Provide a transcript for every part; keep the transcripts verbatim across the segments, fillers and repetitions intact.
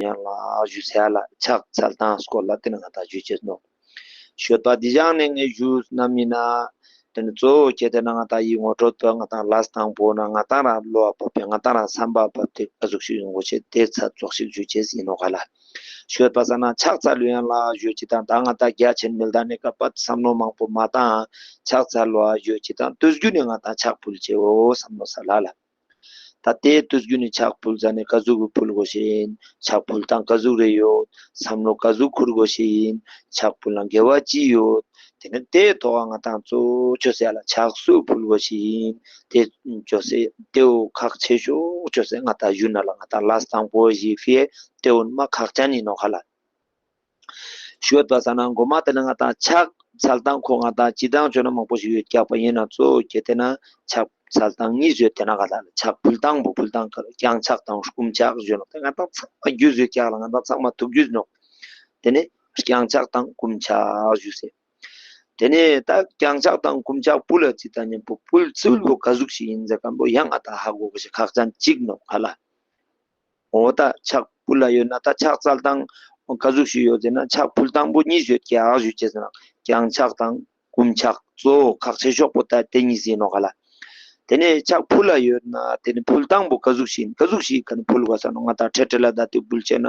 ཡང་ལ་ཞུ་ཟེར་ལ་ཕྱག་འཚལ་སྟངས་སྐོར་ལ་དེ་ནི་ང་ད་ཞུ་བྱེད་ནོ། ཤོད་པ་འདི་བཞག་ནས་ངས་ཞུ་རྣམ་ཡིན་ན། དེ་ནི་གཙོ་བོ་ཁྱེད་དེ་ན་ང་ད་ཡི་ངོ་སྤྲོད་པ་ང་ད་ལས་དང་པོ་ན་ང་ད་རང་བློ་བབ་པའི་ང་ད་རང་བསམ་པ་བབ་དེ་ག་ཟུག་ཞིག་ཡོང་གོ་ཤེས་དེ་ཚ་ཙོག་ཞིག་ཞུ་བྱེད་ཡིན་ནོ་ག་ལ། ཤོད་པ་ས་ན་ཕྱག་འཚལ་ལུ་ཡང་ལ་ཞུ་ཅི་དང་ད་ང་ད་རྒྱ་ཆེན་མིལ་ད་ནི་ཀ་པ་བསམ་ནོ་མང་པོ་མ་དང་ཕྱག་འཚལ་ལུ་ཞུ་ཅི་དང་དུས་རྒྱུན་ནི་ང་ད་ཕྱག་ཕུལ་ཅེ་འོ་བསམ་ནོ་ས་ལ་ལ། ད་ལྟའི་དུས་རྒྱུན་ནི་ཕྱག་ཕུལ་ཟ་ནས་ག་ཟུག་གི་ཕུལ་དགོས་ཤེས་ཡིན། ཕྱག་ཕུལ་སྟངས་ག་ཟུག་རེ་ཡོད། བསམ་བློ་ག་ཟུག་འཁུར་དགོས་ཤེས་ཡིན། ཕྱག་ཕུལ་ན་དགེ་བ་ཅི་ཡོད། དེ་ནི་དེའི་ཐོག་ང་དང་གཙོ་ཆོས་ཟེར་ལ་ཕྱག་སུ་ཕུལ་དགོས་ཤེས་ཡིན། དེ་ཆོས་ཟེར་དེའུ་ཁག་ཆེ་ཤོས་ཆོས་ཟེར་ང་དང་གཞུག་ན་ལ་ང་དང་ལས་དང་པོ་ཞིག་ཕེ་དེའུ་མ་ཁག་ཅན་ཡིན་ནོ་ཁ་ལ། ཤོད་པ་ས་ན་མགོ་མ་དེ་ལ་ང་དང་ཕྱག་འཚལ་སྟངས་ཁོ་ང་དང་སྤྱི་བཏང་བྱོས་ན་མང་པོ་ཞིག་ཡོད་ཀྱག་པ་ཡིན་ན་གཙོ་བོ་ཁྱེད་དེ་ན་ཕྱག་འཚལ་སྟངས་གཉིས་ཡོད་དེ་ན་ག་ལ་ཕྱག་ཕུལ་སྟངས་པོ་ཕུལ་སྟངས་ག་ལ་བརྐྱང་ཕྱག་དང་བསྐུམ་ཕྱག་ཡོད་ནོ་དེ་ང་དང་ཚང་མ་རྒྱུས་ཡོད་ཀྱག་ལ་ང་དང་ཚང་མ་ཐུག་རྒྱུས་ནོ། དེ་ནས་བརྐྱང་ཕྱག་དང་བསྐུམ་ཕྱག་ཞུ་ཟེར། དེ་ནས་ད་བརྐྱང་ཕྱག་དང་བསྐུམ་ཕྱག་ཕུལ་ལ་ཅི་ད་མཉམ་པོ་ཕུལ་ཚུལ་བོ་ག་ཟུག་ཞིག་ཡིན་ཟེར་མཁན་པོ་ཡང་ང་དང་ཧ་གོ་གི་ཞིག་ཁག་ཅན་གཅིག་ནོ་ག་ལ། འོ་ད་ཕྱག་ཕུལ་ལ་ཡོད་ན་ད་ཕྱག་འཚལ་སྟངས་ག་ཟུག་ཞིག་ཡོད་ཟེར་ན་ཕྱག་ཕུལ་སྟངས་པོ་གཉིས་ཡོད་ཀྱག་ཞུ་ཅེས་ཟེར་ན་བརྐྱང་ཕྱག་དང་བསྐུམ་ཕྱག་གཙོ་བོ་ཁག་ཆེ་ཤོས་པོ་ད་དེ་གཉིས་ཟིན་ནོ་ག་ལ། དེ་ནས་ཕྱག་ཕུལ་ལ་ཡོད་ན་དེ་ནི་ཕུལ་སྟངས་པོ་ག་ཟུག་ཞིག་ག་ཟུག་ཞིག་ག་ནི་ཕུལ་དགོས་ས་ནོ་ང་ད་ཁྲེ་ཁྲེ་ལ་ད་དེ་ཕུལ་ཅེ་ན་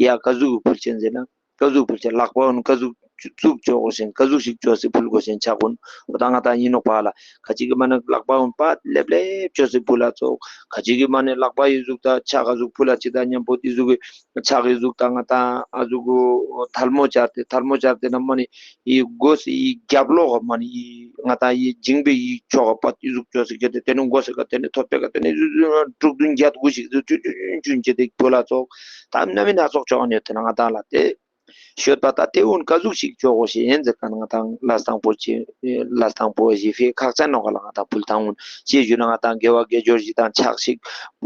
ཡ་ག་ཟུག་ཕུལ་ཅེ་ཟེར་ན། ཀ་ཟུག་ཕུལ་ཆེན་ལག་པ་འོན་ཀ་ཟུག་བཙུགས་ཆོག་གོ་ཞིང་ཀ་ཟུག་ཞིག་ཅོ་སི་ཕུལ་གོ་ཞིང་ཆག་གོ་ནོ་ད་ང་ད་ཡིན་ནོ་པ་ལ་ཁ་ཅིག་གི་མ་ནི་ལག་པ་འོན་པ་ལེབ་ལེབ་ཅོ་སི་ཕུལ་ལ་ཙོག་ཁ་ཅིག་གི་མ་ནི་ལག་པ་ཡི་ཟུག་ད་ཆག་ག་ཟུག་ཕུལ་ལ་ཅི་ད་མཉམ་པོ་དི་ཟུག་གི་ཆག་གི་ཟུག་ད་ང་ད་ཨ་ཟུག་གོ་ཐལ་མོ་སྦྱར་ཏེ་ཐལ་མོ་སྦྱར་ཏེ་ན་མ་ནི་ཡི་གོ་སི་ཡི་རྒྱབ་ལོག་ག་མ་ནི་ཡི་ང་ད་ཡི་འཇིང་པའི་ཡི་ཆོག་ག་པ་དི་ཟུག་ཅོ་སི་ག་ཏེ་དེ་ནི་གོ་སི་ག་དེ་ནི་ཐོད་པེ་ག་དེ་ནི་དྲུག་བདུན་བརྒྱད་དགུ་ཞིག་ཟུག་ཅུ་ཅུ་ཅུ་ཅི་དེ་ཕུལ་ལ་ཙོག་ད་ནམ་མི་ན་ཙོག་ཆོག་ནི་དེ་ན་ང་ད་ལ་དེ། ཤོད་པ་ད་དེ་འུན་ཀ་ཟུག་ཞིག་ཆོག་གོ་ཞེས་ཡན་ཟེར་ཁན་ང་དང་ལ་སྟངས་པོ་ཅི་ལ་སྟངས་པོ་ཞེས་ཕེ་ཁག་ཅན་ནོ་ག་ལ་ང་དང་ཕུལ་ཐང་འུན་ཅི་ཞུ་ན་ང་དང་དགེ་བ་དགེ་སྦྱོར་ཞིག་དང་ཕྱག་ཞིག་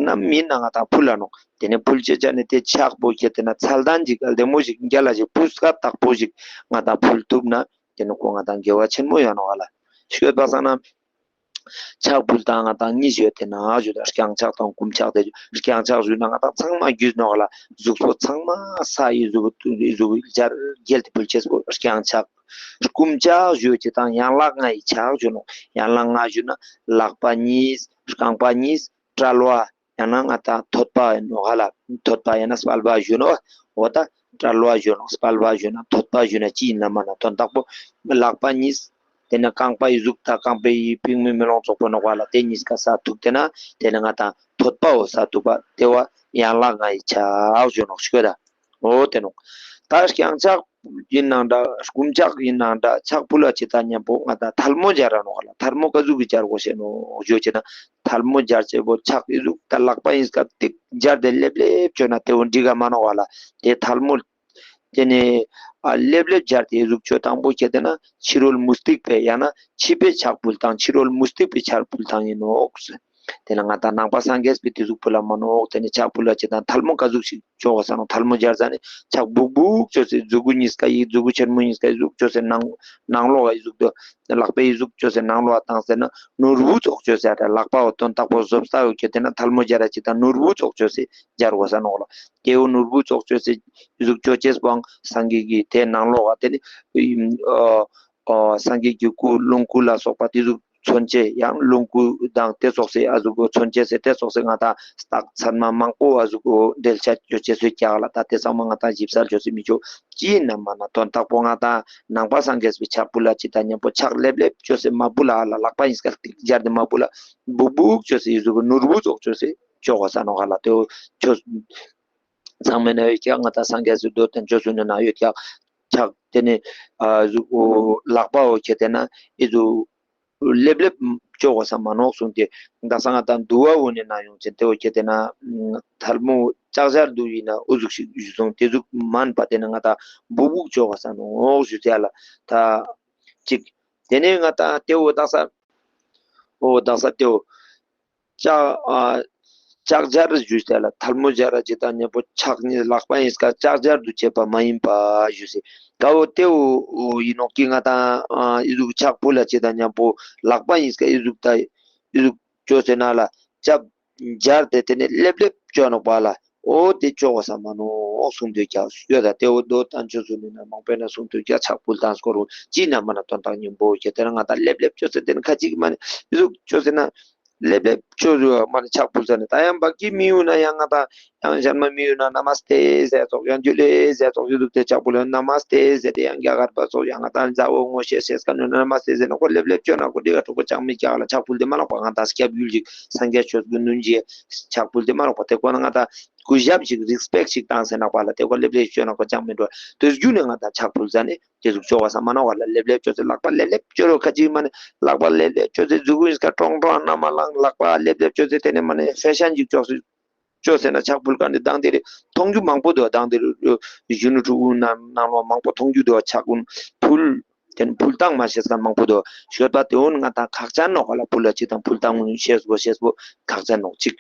ནམ་མིན་ན་ང་དང་ཕུལ་ལ་ནོ། དེ་ནས་ཕུལ་ཅེ་ཅ་ནི་དེ་ཕྱག་པོ་ཁྱེད་དེ་ན་ཚལ་དང་ཅིག་ལྡེ་མོ་ཞིག་རྒྱ་ལ་ཞིག་ཕུས་ཀ་དག་པོ་ཞིག་ང་དང་ཕུལ་ཐུབ་ན་དེ་ནི་ཁོ་ང་དང་དགེ་བ་ཆེན་མོ་ཡོད་ནོ་ག་ལ། ཤོད་པ་སང་ན། ཕྱག་ཕུལ་སྟངས་ང་དང་གཉིས་ཡོད་དེ་ན་ཞུ་ད་བརྐྱང་ཕྱག་དང་བསྐུམ་ཕྱག་དེ་བརྐྱང་ཕྱག་ཞུ་ན་ང་དང་ཚང་མ་རྒྱུས་ནོག་ལ་གཟུགས་པོ་ཚང་མ་ས་ཡི་གཟུགས་ཡི་གཟུགས་སྦྱར་རྒྱལ་དུ་ཕུལ་ཆེས་པོ་བརྐྱང་ཕྱག་བསྐུམ་ཕྱག་ཞུ་ཅི་དང་ཡན་ལག་ལྔ་ཡི་ཕྱག་ཞུ་ནོག་ཡན་ལག་ལྔ་ཞུ་ན་ལག་པ་གཉིས་རྐང་པ་གཉིས་དཔྲལ་བ། ཡང་ན་ང་དང་ཐོད་པ་ཡིན་ནོ་ཧ་ལ། ཐོད་པ་ཡང་ན་དཔལ་བ་ཞུ་ནོ། འོ་ད་དཔྲལ་བ་ཞུ་ནོ་དཔལ་བ་ཞུ་ན་ཐོད་པ་ཞུ་ན་ཅི་ཡིན་ན་མ་ན་དོན་དག་པོ། ལག་པ་གཉིས། དེ་ནས་རྐང་པ་ཡི་གཟུགས་དང་རྐང་པའི་ཡི་པིང་མི་མི་ལོང་ཙོག་པོ་ནོ་ཧ་ལ་དེ་གཉིས་ཀ་ས་ཐུག་དེ་ན་དེ་ནས་ང་དང་ཐོད་པ་འོ་ས་ཐུག་པ་དེ་བ་ཡན་ལག་ལྔ་ཡི་ཕྱག་ཞུ་ནོ་ཤོད་ད། འོ་དེ་ནོ། ད་བརྐྱང་ཕྱག་ཡིན་ནང་འདྲ་བསྐུམ་ཕྱག་ཡིན་ནང་འདྲ་ཕྱག་ཕུལ་ལ་ཅི་ད་མཉམ་པོ་ང་དང་ཐལ་མོ་སྦྱར་ར་ནོ་ག་ལ་ཐལ་མོ་ག་ཟུག་གི་སྦྱར་དགོས་ཤེས་ནོ་ཞུ་ཅེ་ན་ཐལ་མོ་སྦྱར་ཅེ་བོ་ཕྱག་ཡི་གཟུགས་ད་ལག་པ་ཡིན་སྐབས་ཏིག་སྦྱར་ཏེ་ལེབ་ལེབ་ཅོ་ན་དེ་བོ་འགྲིག་ག་མ་ནོ་ག་ལ་དེ་ཐལ་མོ། དེ་ནས་ཨ་ལེབ་ལེབ་སྦྱར་ཏེ་གཟུགས་ཅོ་དང་པོ་ཁྱེད་དེ་ན་ཕྱི་རོལ་མུ་སྟེགས་པའི་ཡང་ན་ཕྱི་པའི་ཕྱག་ཕུལ་སྟངས་ཕྱི་རོལ་མུ་སྟེགས་པའི་ཕྱག་ཕུལ་སྟངས་ཡིན་ནོ། དེ་ལ་ང་དང་ནང་པ་སངས་རྒྱས་པའི་དེ་ཟུག་ཕུལ་ལ་མ་ནོག་དེ་ནི་ཕྱག་ཕུལ་ལ་ཅི་དང་ཐལ་མོ་ག་ཟུག་ཞིག་ཅོག་གོ་ས་ནོ་ཐལ་མོ་སྦྱར་ས་ནི་ཕྱག་སྦུག་སྦུག་ཅོ་སེ་མཛུ་གུ་གཉིས་ཀ་ཡི་མཛུ་གུ་ཆེན་མོ་གཉིས་ཀ་ཡི་ཟུག་ཅོ་སེ་ནང་ནང་ལོགས་ཡི་ཟུག་ཏུ་ལག་པའི་ཡི་ཟུག་ཅོ་སེ་ནང་ལོགས་བཏང་སེ་ན་ནོར་བུ་ཙོག་ཅོ་སེ་ཨ་ལག་པ་འོ་དོན་དག་པོ་བཟོ་ས་འོ་ཁྱེད་དེ་ན་ཐལ་མོ་སྦྱར་ར་ཅི་དང་ནོར་བུ་ཙོག་ཅོ་སེ་སྦྱར་གོ་ས་ནོག་ལ་དེ་འོ་ནོར་བུ་ཙོག་ཅོ་སེ་ཟུག་ཅོ་ཅེས་པོའང་སངས་རྒྱས་ཀྱི་དེ་ནང་ལོགས་ཨ་དེ་ནི་ཨ། ཨོ་སངས་རྒྱས་ཀྱི་སྐུ་ལོངས་སྐུ་ལ་སོགས་པ་དེ་ཟུག་མཚོན་བྱེད་ཡང་ལོངས་སྐུ་དང་དེ་སོགས་སེ་ཨ་ཟུག་གོ་མཚོན་བྱེད་སེ་དེ་སོགས་སེ་ང་དང་རྟགས་ཚད་མ་མང་པོ་ཨ་ཟུག་གོ་འགྲེལ་བཤད་ཅོ་ཅེས་སུ་རྒྱག་ལ་ད་དེ་ཚང་མ་ང་དང་ཞིབ་གསལ་ཅོ་སེ་མི་ཆོག་ཅི་ཡིན་ན་མ་ན་དོན་དག་པོ་ང་དང་ནང་པ་སངས་རྒྱས་པའི་ཕྱག་ཕུལ་ལ་ཅི་དང་མཉམ་པོ་ཕྱག་ལེབ་ལེབ་ཅོ་སེ་མ་ཕུལ་ལ་ཨ་ལ་ལག་པ་ཡིན་སྐལ་ཏིག་སྦྱར་ཏེ་མ་ཕུལ་ལ་སྦུག་སྦུག་ཅོ་སེ་ཨི་ཟུག་གོ་ནོར་བུ་ཙོག་ཅོ་སེ་ཅོ་གོ་ས་ནོ་ག་ལ་དེ་ཆོ། ཚང་མའི་ནང་ཡོད་ཀྱག་ང་དང་སངས་རྒྱས་སུ་འདོད་དོན་བཅོས་སུ་ནི་ནང་ཡོད་ཀྱག་ཕྱག་དེ་ནི་ཨ་གཟུགས་ལག་པ་འོ་ཁྱེད་དེ་ན་ཨི་ཟུག་ལེབ་ལེབ་བཅོ་གོ་ས་མ་ནོག་གསུངས་ཏེ་ད་སང་ང་དང་འདུལ་བ་འོ་ནི་ན་ཡོང་ཅན་དེ་འོ་ཁྱེད་དེ་ན་ཐལ་མོ་ལྕགས་སྦྱར་འདུལ་ཡིན་ན་ཨུ་ཟུག་ཞིག་ཞུ་སོང་དེ་ཟུག་མན་པ་དེ་ན་ང་དང་སྦུག་སྦུག་བཅོ་གོ་ས་ནོག་ཞུ་ཟེར་ལ་ད་ཅིག་དེ་ནས་ང་དང་དེ་འོ་ད་ས་འོ་ད་ས་དེ་འོ། ལྕགས་ཨ་ལྕགས་སྦྱར་ཞུས་ཏེ་ལ་ཐལ་མོ་སྦྱར་ར་ཅི་དང་མཉམ་པོ་ཕྱག་གཉིས་ལག་པ་ཡིན་སྐ་ལྕགས་སྦྱར་དུ་བྱེད་པ་མ་ཡིན་པ་ཞུས་སེ། ཀ་བོ་ཏེའུ་ཡིན་ནོག་གི་ང་དང་ཨ་ཨི་ཟུག་ཕྱག་ཕུལ་ལ་ཅི་དང་མཉམ་པོ་ལག་པ་ཡིན་སྐ་ཨི་ཟུག་ད་ཨི་ཟུག་བཅོས་ཟེར་ན་ལ་ལྕགས་སྦྱར་ཏེ་དེ་ནས་ལེབ་ལེབ་བཅོས་ནོག་པ་ལ་ ཨོ་དེ་ཆོག་པ་ས་མ་ནོག་གསུང་དུས་ཀྱང་ཡོད། ད་དེ་འོ་མདོ་དང་ཆོས་སུ་ནི་ན་མང་པོས་ན་གསུང་དུས་ཀྱང་ཕྱག་ཕུལ་དང་སྐོར་རུ་ཅི་ན་མ་ན་དོན་དག་སྙིང་པོ་ཡོད། དེ་ན་ང་ད་སླེབས་སླེབས་ཆོས་ཟེར་དེ་ན་ཁ་ཅིག་མ་ནི་ཨི་ཟུག་ཆོས་ཟེར་ན། སླེབས་སླེབས་ཆོས་སུ་མ་ནི་ཕྱག་ཕུལ་ཟེར་ནི་ད་ཡང་བག་གི་མི་ཡུལ་ན་ཡང་ང་ད་ཡང་གཞན་མ་མི་ཡུལ་ན་ན་མ་སྟེ་ཟེར་ཙོག་ཡང་འཇུ་ལེ་ཟེར་ཙོག་ཡོད་འདུག་དེ་ཕྱག་ཕུལ་ན་མ་སྟེ་ཟེར་དེ་ཡང་རྒྱ་གར་པ་ཙོག་ཡང་ང་ད་མཛའ་བོ་ངོ་ཤེས་ཤེས་ཀ་ནུ་ན་མ་སྟེ་ཟེར་ན་ཁོ་སླེབས་སླེབས་ཆོས་ན་ཁོ་འདི་ག་ཐུག་པ་ཅང་མི་རྒྱག་ལ་ཕྱག་ཕུལ་དེ་མ་ལོག་པ་ང་ད་སྐྱབས་ཡུལ་ཅིག་སངས་རྒྱས་ཆོས་ཀྱི་ནུན་གྱི་ཕྱག་ཕུལ་དེ་མ་ལོག་པ་དེ་ཁོ་ན་ང་ད་གུས་ཞབས་ཤིག་རིས་པེག་ཤིག་བཏང་ཟེར་ནག་པ་ལ་དེ་ཁོ་སླེབས་སླེབས་ཆོས་ན་ཁོ་ཅང་མི་འགྲོ་དུས་རྒྱུན་ནས་ང་ད་ཕྱག་ཕུལ་ཟ་ནི། དེ་ཟུག་ཆོག་པ་ས་མ་ནོག་ག་ལ་སླེབས་སླེབས་ཆོས་ཟེར་ལག་པ་སླེབས་སླེབས་ཆོས་རོ་ཁ་ཅིག་མ་ནི་ལག་པ་སླེབས་སླེབས་ཆོས་ཟེར་མཛུ་གུ་ཡིན་སྐ་ཀྲོང་ཀྲོང་ན་མ་ལང་ལག་པ་སླེབས་སླེབས་ཆོས་ཟེར་དེ་ནས་མ་ནི་ཧྥེ་ཤན་ཅིག་ཆོག་སུ་ཆོས་ཟེར་ན་ཕྱག་ཕུལ་ག་ནི་དང་དེ་རེ་མཐོང་རྒྱུ་མང་པོ་འདུག་དང་དེ་རེ་གཞོན་ནུ་ཕྲུ་གུ་ནང་ནང་ལོགས་མང་པོ་མཐོང་རྒྱུ་འདུག་ཕྱག་ཕུལ་ཕུལ་དེ་ནི་ཕུལ་སྟངས་མ་ཤེས་མཁན་མང་པོ་འདུག་ཤོད་པ་དེ་འོན་ང་དང་ཁག་ཅན་ནོག་ག་ལ་ཕུལ་ལ་ཅིག་དང་ཕུལ་སྟངས་ཤེས་པོ་ཤེས་པོ་ཁག་ཅན་ནོག་ཅིག་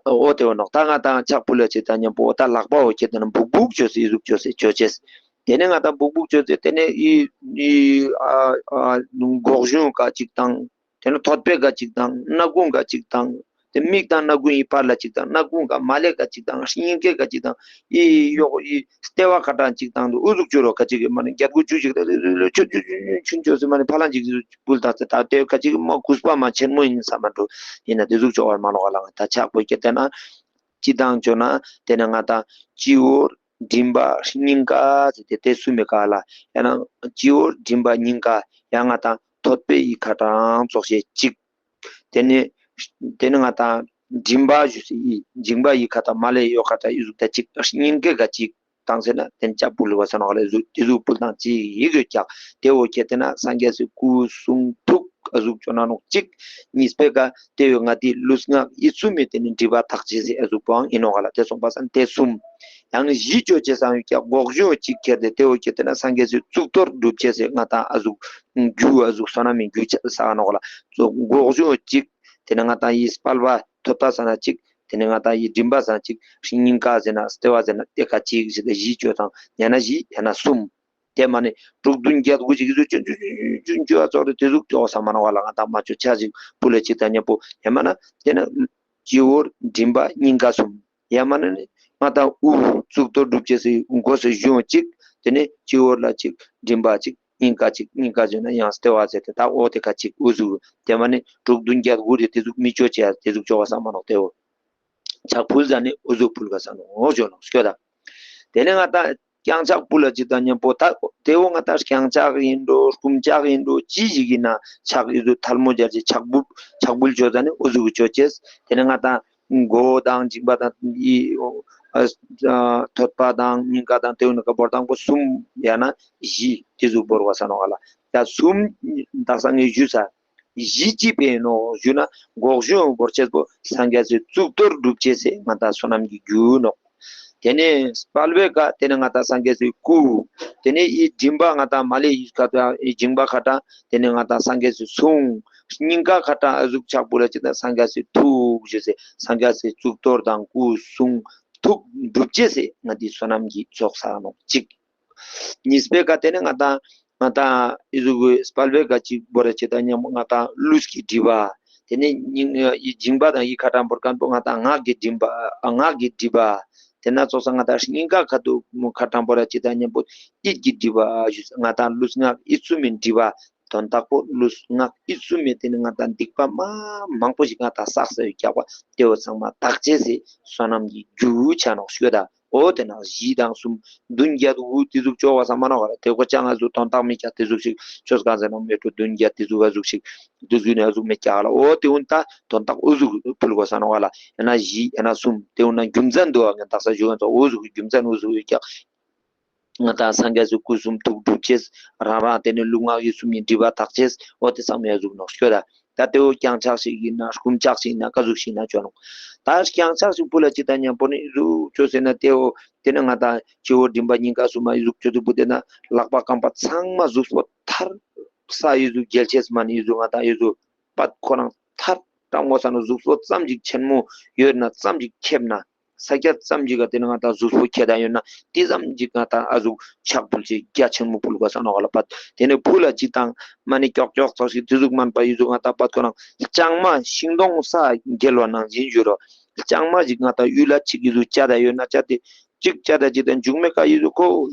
ཨོ་དེ་བ་ནོག་ད་ང་དང་ཕྱག་ཕུལ་ལ་ཅིག་དང་མཉམ་པོ་ད་ལག་པ་འོ་ཁྱེད་དེ་ན་འབུག་འབུག་བཅོས་སེ་ཨི་ཟུག་བཅོས་སེ་བཅོ་ཅེས། དེ་ནས་ང་དང་འབུག་འབུག་བཅོས་སེ་དེ་ནས་ཨི་ཨི་ཨ་ཨ་སྒོག་གཞོང་ག་ཅིག་དང་། དེ་ནས་ཐོད་པའི་ག་ཅིག་དང་སྣ་ཁུང་ག་ཅིག་དང་། དེ་མིག་དང་སྣ་ཁུང་ཡི་བར་ལ་ཅིག་དང་སྣ་ཁུང་ག་མ་ལེ་ག་ཅིག་དང་སྙིང་གའི་ག་ཅིག་དང་། ཨི་གཡོག་ཨི་ལྟེ་བ་ཁ་གྲངས་གཅིག་དང་དུ་ཨུ་ཟུག་བཅུ་རོ་ཁ་ཅིག་གི་མ་ནི་རྒྱབ་གུ་བཅུ་ཅིག་ད་དུ་ལུ་ཆུ་ཆུ་ཆུ་ཆུན་ཆོ་སི་མ་ནི་ཕ་ལང་ཅིག་ཟུ་བུལ་དང་སི་ད་དེ་ཁ་ཅིག་མ་གུས་པ་མ་ཆེན་མོ་ཡིན་ས་མ་འགྲོ་ཡིན་ན་དེ་ཟུག་ཆོ་བར་མ་ནོ་ག་ལ་ང་ད་ཆག་པོ་སྐྱེ་དེ་ན་ཅི་དང་ཆོ་ན་དེ་ན་ང་ད་སྤྱི་བོར་མགྲིན་པ་སྙིང་ག་ཟེར་ཏེ་དེ་སུ་མི་ག་ལ་ཡང་ན་སྤྱི་བོར་མགྲིན་པ་སྙིང་ག་ཡང་ང་ད་ཐོད་པའི་ཡི་ཁ་གྲངས་ཚོགས་ཤེས་གཅིག་དེ་ནི་དེ་ནི་ང་དང་མགྲིན་པ་ཞུ་སི་ཡི་མགྲིན་པ་ཡི་ཁ་དང་མ་ལས་ཡོ་ཁ་དང་ཡི་ཟུག་ད་ཅིག་སྙིང་གའི་ག་ཅིག་བཏང་ཟེར་ན་དེ་ནི་ཅ་པུ་ལི་བ་ས་ནོག་ལ་ཟུག་དེ་ཟུག་པུལ་དང་ཅི་ཡི་གོ་ཀྱག་དེ་འོ་ཁྱེད་དེ་ན་སངས་རྒྱས་སི་སྐུ་གསུང་ཐུགས་ཨ་ཟུག་ཅོ་ན་ནོག་ཅིག་གཉིས་པའི་ཀ་དེ་ཡོ་ང་དེ་ལུས་ངག་ཡིད་གསུམ་མེད་དེ་ནི་མགྲིན་པ་ཐག་ཅེས་སི་ཨ་ཟུག་པོའང་ཡིན་ནོག་ལ་དེ་སོང་པ་སང་དེ་གསུམ། ཡང་ནི་བཞི་ཅོ་ཅེས་སང་ཡོད་ཀྱག་སྒོག་གཞོང་ཅིག་ཁྱེར་ཏེ་དེ་འོ་ཁྱེད་དེ་ན་སངས་རྒྱས་སི་གཙུག་ཏོར་སྒྲུབ་ཅེས་སི་ང་དང་ཨ་ཟུག་རྒྱུ་ཨ་ཟུག་བསོད་ནམས་མི་རྒྱུ་ཆ་ས་ནོག་ལ། སྒོག་གཞོང་གཅིག་དེ་ནས་ང་དང་ཡི་དཔལ་བ་ཐོད་པ་ས་ན་གཅིག་དེ་ནས་ང་དང་ཡི་མགྲིན་པ་ས་ན་གཅིག་སྙིང་ག་ཟེར་ན་ལྟེ་བ་ཟེར་ན་དེ་ཀ་གཅིག་ཟེར་ཏེ་བཞི་བཅོས་དང་ཡང་ན་བཞི་ཡང་ན་གསུམ། དེ་མ་ནི་དྲུག་བདུན་བརྒྱད་དགུ་ཅིག་ཟུག་ཅུན་ཅུན་ཅུན་ཅུན་ཅུ་བ་ཙོག་རེ་དེ་ཟུག་ཅོག་ས་མ་ནོག་ལ་ང་དང་མ་ཅོ་ཆ་ཅིག་པུ་ལ་གཅིག་དང་མཉམ་པོ་ཡང་མ་ན་དེ་ན་སྤྱི་བོར་མགྲིན་པ་སྙིང་ག་གསུམ། ཡང་མ་ན་ནི་ང་དང་དབུ་གཙུག་ཏོར་སྒྲུབ་ཅེས་སི་སྒོ་སི་གཞོང་གཅིག་དེ་ནས་སྤྱི་བོར་ལ་གཅིག་མགྲིན་པ་གཅིག་སྙིང་ག་གཅིག་སྙིང་ག་བརྗོད་ན་ཡང་ལྟེ་བ་ཟེར་ཏེ་ད་འོ་དེ་ཀ་གཅིག་དབུ་ཟུག་དེ་མ་ནི་དྲུག་བདུན་བརྒྱད་དགུ་རེ་དེ་ཟུག་མི་ཅོ་ཅེས་དེ་ཟུག་ཅོ་བ་ས་མ་ནོག་དེ་འོ། ཕྱག་ཕུལ་ཟ་ནི་དབུ་ཟུག་ཕུལ་ག་ས་ནོག་འོ་ཅོ་ནོག་སྐྱོ་ད། དེ་ནས་ང་དང་རྐྱང་ཕྱག་པུ་ལ་ཅིག་དང་མཉམ་པོ་ད་དེ་འོ་ང་དང་རྐྱང་ཕྱག་ཡིན་འགྲོ་རྐུན་ཕྱག་ཡིན་འགྲོ་ཅི་ཞིག་ཡིན་ན་ཕྱག་ཡིན་འགྲོ་ཐལ་མོ་སྦྱར་ཅིག་ཕྱག་འབུལ་ཕྱག་འབུལ་ཅོ་ཟ་ནི་དབུ་ཟུག་ཅོ་ཅེས་དེ་ནས་ང་དང་མགོ་དང་མཇིང་པ་དང་ཡི་ཨ་ཨ་ཐོད་པ་དང་སྙིང་ག་དང་དེ་འོ་ནི་ཀ་བོར་དང་པོ་གསུམ་ཡང་ན་བཞི་དེ་ཟུག་བོར་བ་ས་ནོག་ལ་ད་གསུམ་དག་ས་ངས་ཞུས་ས། བཞི་ཅི་པས་ནོག་ཞུ་ན་སྒོག་གཞོང་བོར་ཅེས་པོ་སངས་རྒྱས་སི་གཙུག་ཏོར་སྒྲུབ་ཅེས་སི་ང་དང་བསོད་ནམས་ཀྱི་རྒྱུ་ནོག་དེ་ནས་དཔལ་བེ་ཀ་དེ་ནས་ང་དང་སངས་རྒྱས་སི་སྐུ། དེ་ནས་ཡི་མགྲིན་པ་ང་དང་མ་ལེ་ཡི་ཁ་དང་ཡི་མཇིང་པ་ཁ་དང་དེ་ནས་ང་དང་སངས་རྒྱས་སི་གསུང་། སྙིང་ག་ཁ་དང་ཨ་ཟུག་ཕྱག་པུ་ལ་ཅིག་དང་སངས་རྒྱས་སི་ཐུགས་ཞེས་སི་སངས་རྒྱས་སི་གཙུག་ཏོར་དང་སྐུ་གསུང་ཐུགས་སྒྲུབ་ཅེས་སི་ང་དེ་བསོད་ནམས་ཀྱི་ཚོགས་བསགས་ནོག་གཅིག་གཉིས་པའི་ཀ་དེ་ནི་ང་དང་ང་དང་ཨི་ཟུག་གི་དཔལ་བེ་ཀ་ཅིག་བོ་ར་ཅི་དང་མཉམ་པོ་ང་དང་ལུས་ཀྱི་སྒྲིབ་པ། དེ་ནི་སྙིང་ཨི་མཇིང་པ་དང་ཡི་ཁ་གྲངས་བོར་མཁན་པོ་ང་དང་ངག་གི་སྒྲིབ་པ་ཨ་ངག་གི་སྒྲིབ་པ། དེ་ན་ཚོགས་ས་ང་དང་སྙིང་ག་ཁ་ཏུ་ཁ་གྲངས་བོ་ར་ཅི་དང་མཉམ་པོ་ཡིད་ཀྱི་སྒྲིབ་པ་ཞུ་ང་དང་ལུས་ངག་ཡིད་གསུམ་མི་སྒྲིབ་པ། དོན་དག་པོ་ལུས་ངག་ཡིད་གསུམ་མི་དེ་ནི་ང་དང་སྡིག་པ་མ་མང་པོ་ཞིག་ང་དང་བསགས་ས་ཡོད་ཀྱག་པ་དེ་བོ་ཚང་མ་དག་ཅེས་སི་བསོད་ནམས་ཀྱི་རྒྱུ་ཆ་ནོག་ཤོད་ད། འོ་དེ་ན་བཞི་དང་གསུམ་བདུན་བརྒྱད་དགུ་དེ་ཟུག་ཅོ་བ་ས་མ་ནོག་ག་ལ་དེ་ཀོ་ཅང་ང་ཟུག་དོན་དག་མི་ཀྱག་དེ་ཟུག་ཞིག་ཆོས་གང་ཟེར་ན་མེ་ཏྲོ་བདུན་བརྒྱད་དེ་ཟུག་ག་ཟུག་ཞིག་དེ་ཟུག་ནས་ཨ་ཟུག་མི་ཀྱག་ལ་འོ་དེ་འུན་ད་དོན་དག་འུ་ཟུག་ཕུལ་གོ་ས་ནོག་ག་ལ་ཡང་ན་བཞི་ཡང་ན་གསུམ་དེ་འུན་ན་རྒྱུ་མཚན་འདུག་ཨ་ངན་དག་ས་ཞུ་ག་ཚོ་འུ་ཟུག་གི་རྒྱུ་མཚན་འུ་ཟུག་ཡོད་ཀྱག་ང་དང་སངས་རྒྱས་སུ་སྐུ་གསུང་ཐུགས་སྒྲུབ་ཅེས། རང་རང་དེ་ནས་ལུས་ངག་ཡིད་གསུམ་གྱི་སྒྲིབ་པ་དག་ཅེས། འོ་དེ་ཚང་མ་ཡ་ཟུག་ནོག་ཤོད་ད། ད་དེ་བོ་རྐྱང་ཕྱག་ཞིག་ཡིན་ན་རྐུན་ཕྱག་ཞིག་ཡིན་ན་ཀ་ཟུག་ཞིག་ཡིན་ན་ཅོ་ནོག་ད་རྐྱང་ཕྱག་ཞིག་པུ་ལ་ཅི་ད་མཉམ་པོ་ནི་ཡ་ཟུག་ཅོ་ཟེར་ན་དེ་བོ་དེ་ནས་ང་དང་སྤྱི་བོ་མགྲིན་པ་སྙིང་ག་གསུམ་མ་ཡ་ཟུག་ཅོ་དུ་པུ་དེ་ན་ལག་པ་རྐང་པ་ཚང་མ་གཟུགས་པོ་ཐར་ས་ཡ་ཟུག་རྒྱལ་ཅེས་མ་ནི་ཡ་ཟུག་ང་དང་ཡ་ཟུག་པད་ཁོ་རང་ཐར་སྐྲ་མོ་ས་ན་གཟུགས་པོ་ཙམ་ཅིག་ཆེན་མོ་ཡོད་ན་ཙམ་ཅིག་ཁེབས་ན། ས་སྐྱ་ཙམ་ཅིག་ག་དེ་ནི་ང་དང་གཟུགས་པོ་ཁྱེད་དང་ཡོད་ན་དེ་ཙམ་ཅིག་ང་དང་ཨ་ཟུག་ཕྱག་ཕུལ་ཅིག་རྒྱ་ཆེན་མོ་ཕུལ་ག་ས་ནོག་ག་ལ་པད་དེ་ནི་ཕུ་ལ་ཅིག་དང་མ་ནི་ཀྱོག་ཀྱོག་ཚོགས་ཤིག་དེ་ཟུག་མན་པ་ཡུ་ཟུག་ང་དང་པད་ཁོ་རང་ལྕང་མ་ཤིང་སྡོང་ས་འགྱེལ་བ་ནང་བཞིན་བཞུར་རོ། ལྕང་མ་ཞིག་ང་ད་ཡུལ་ལ་ཅིག་ཡིན་ཟུག་བཅད་ད་ཡོད་ན་བཅད་དེ་ཅིག་བཅད་ད་ཅིག་དང་མཇུག་མའི་ཀ་ཡིན་ཟུག་ཁོ་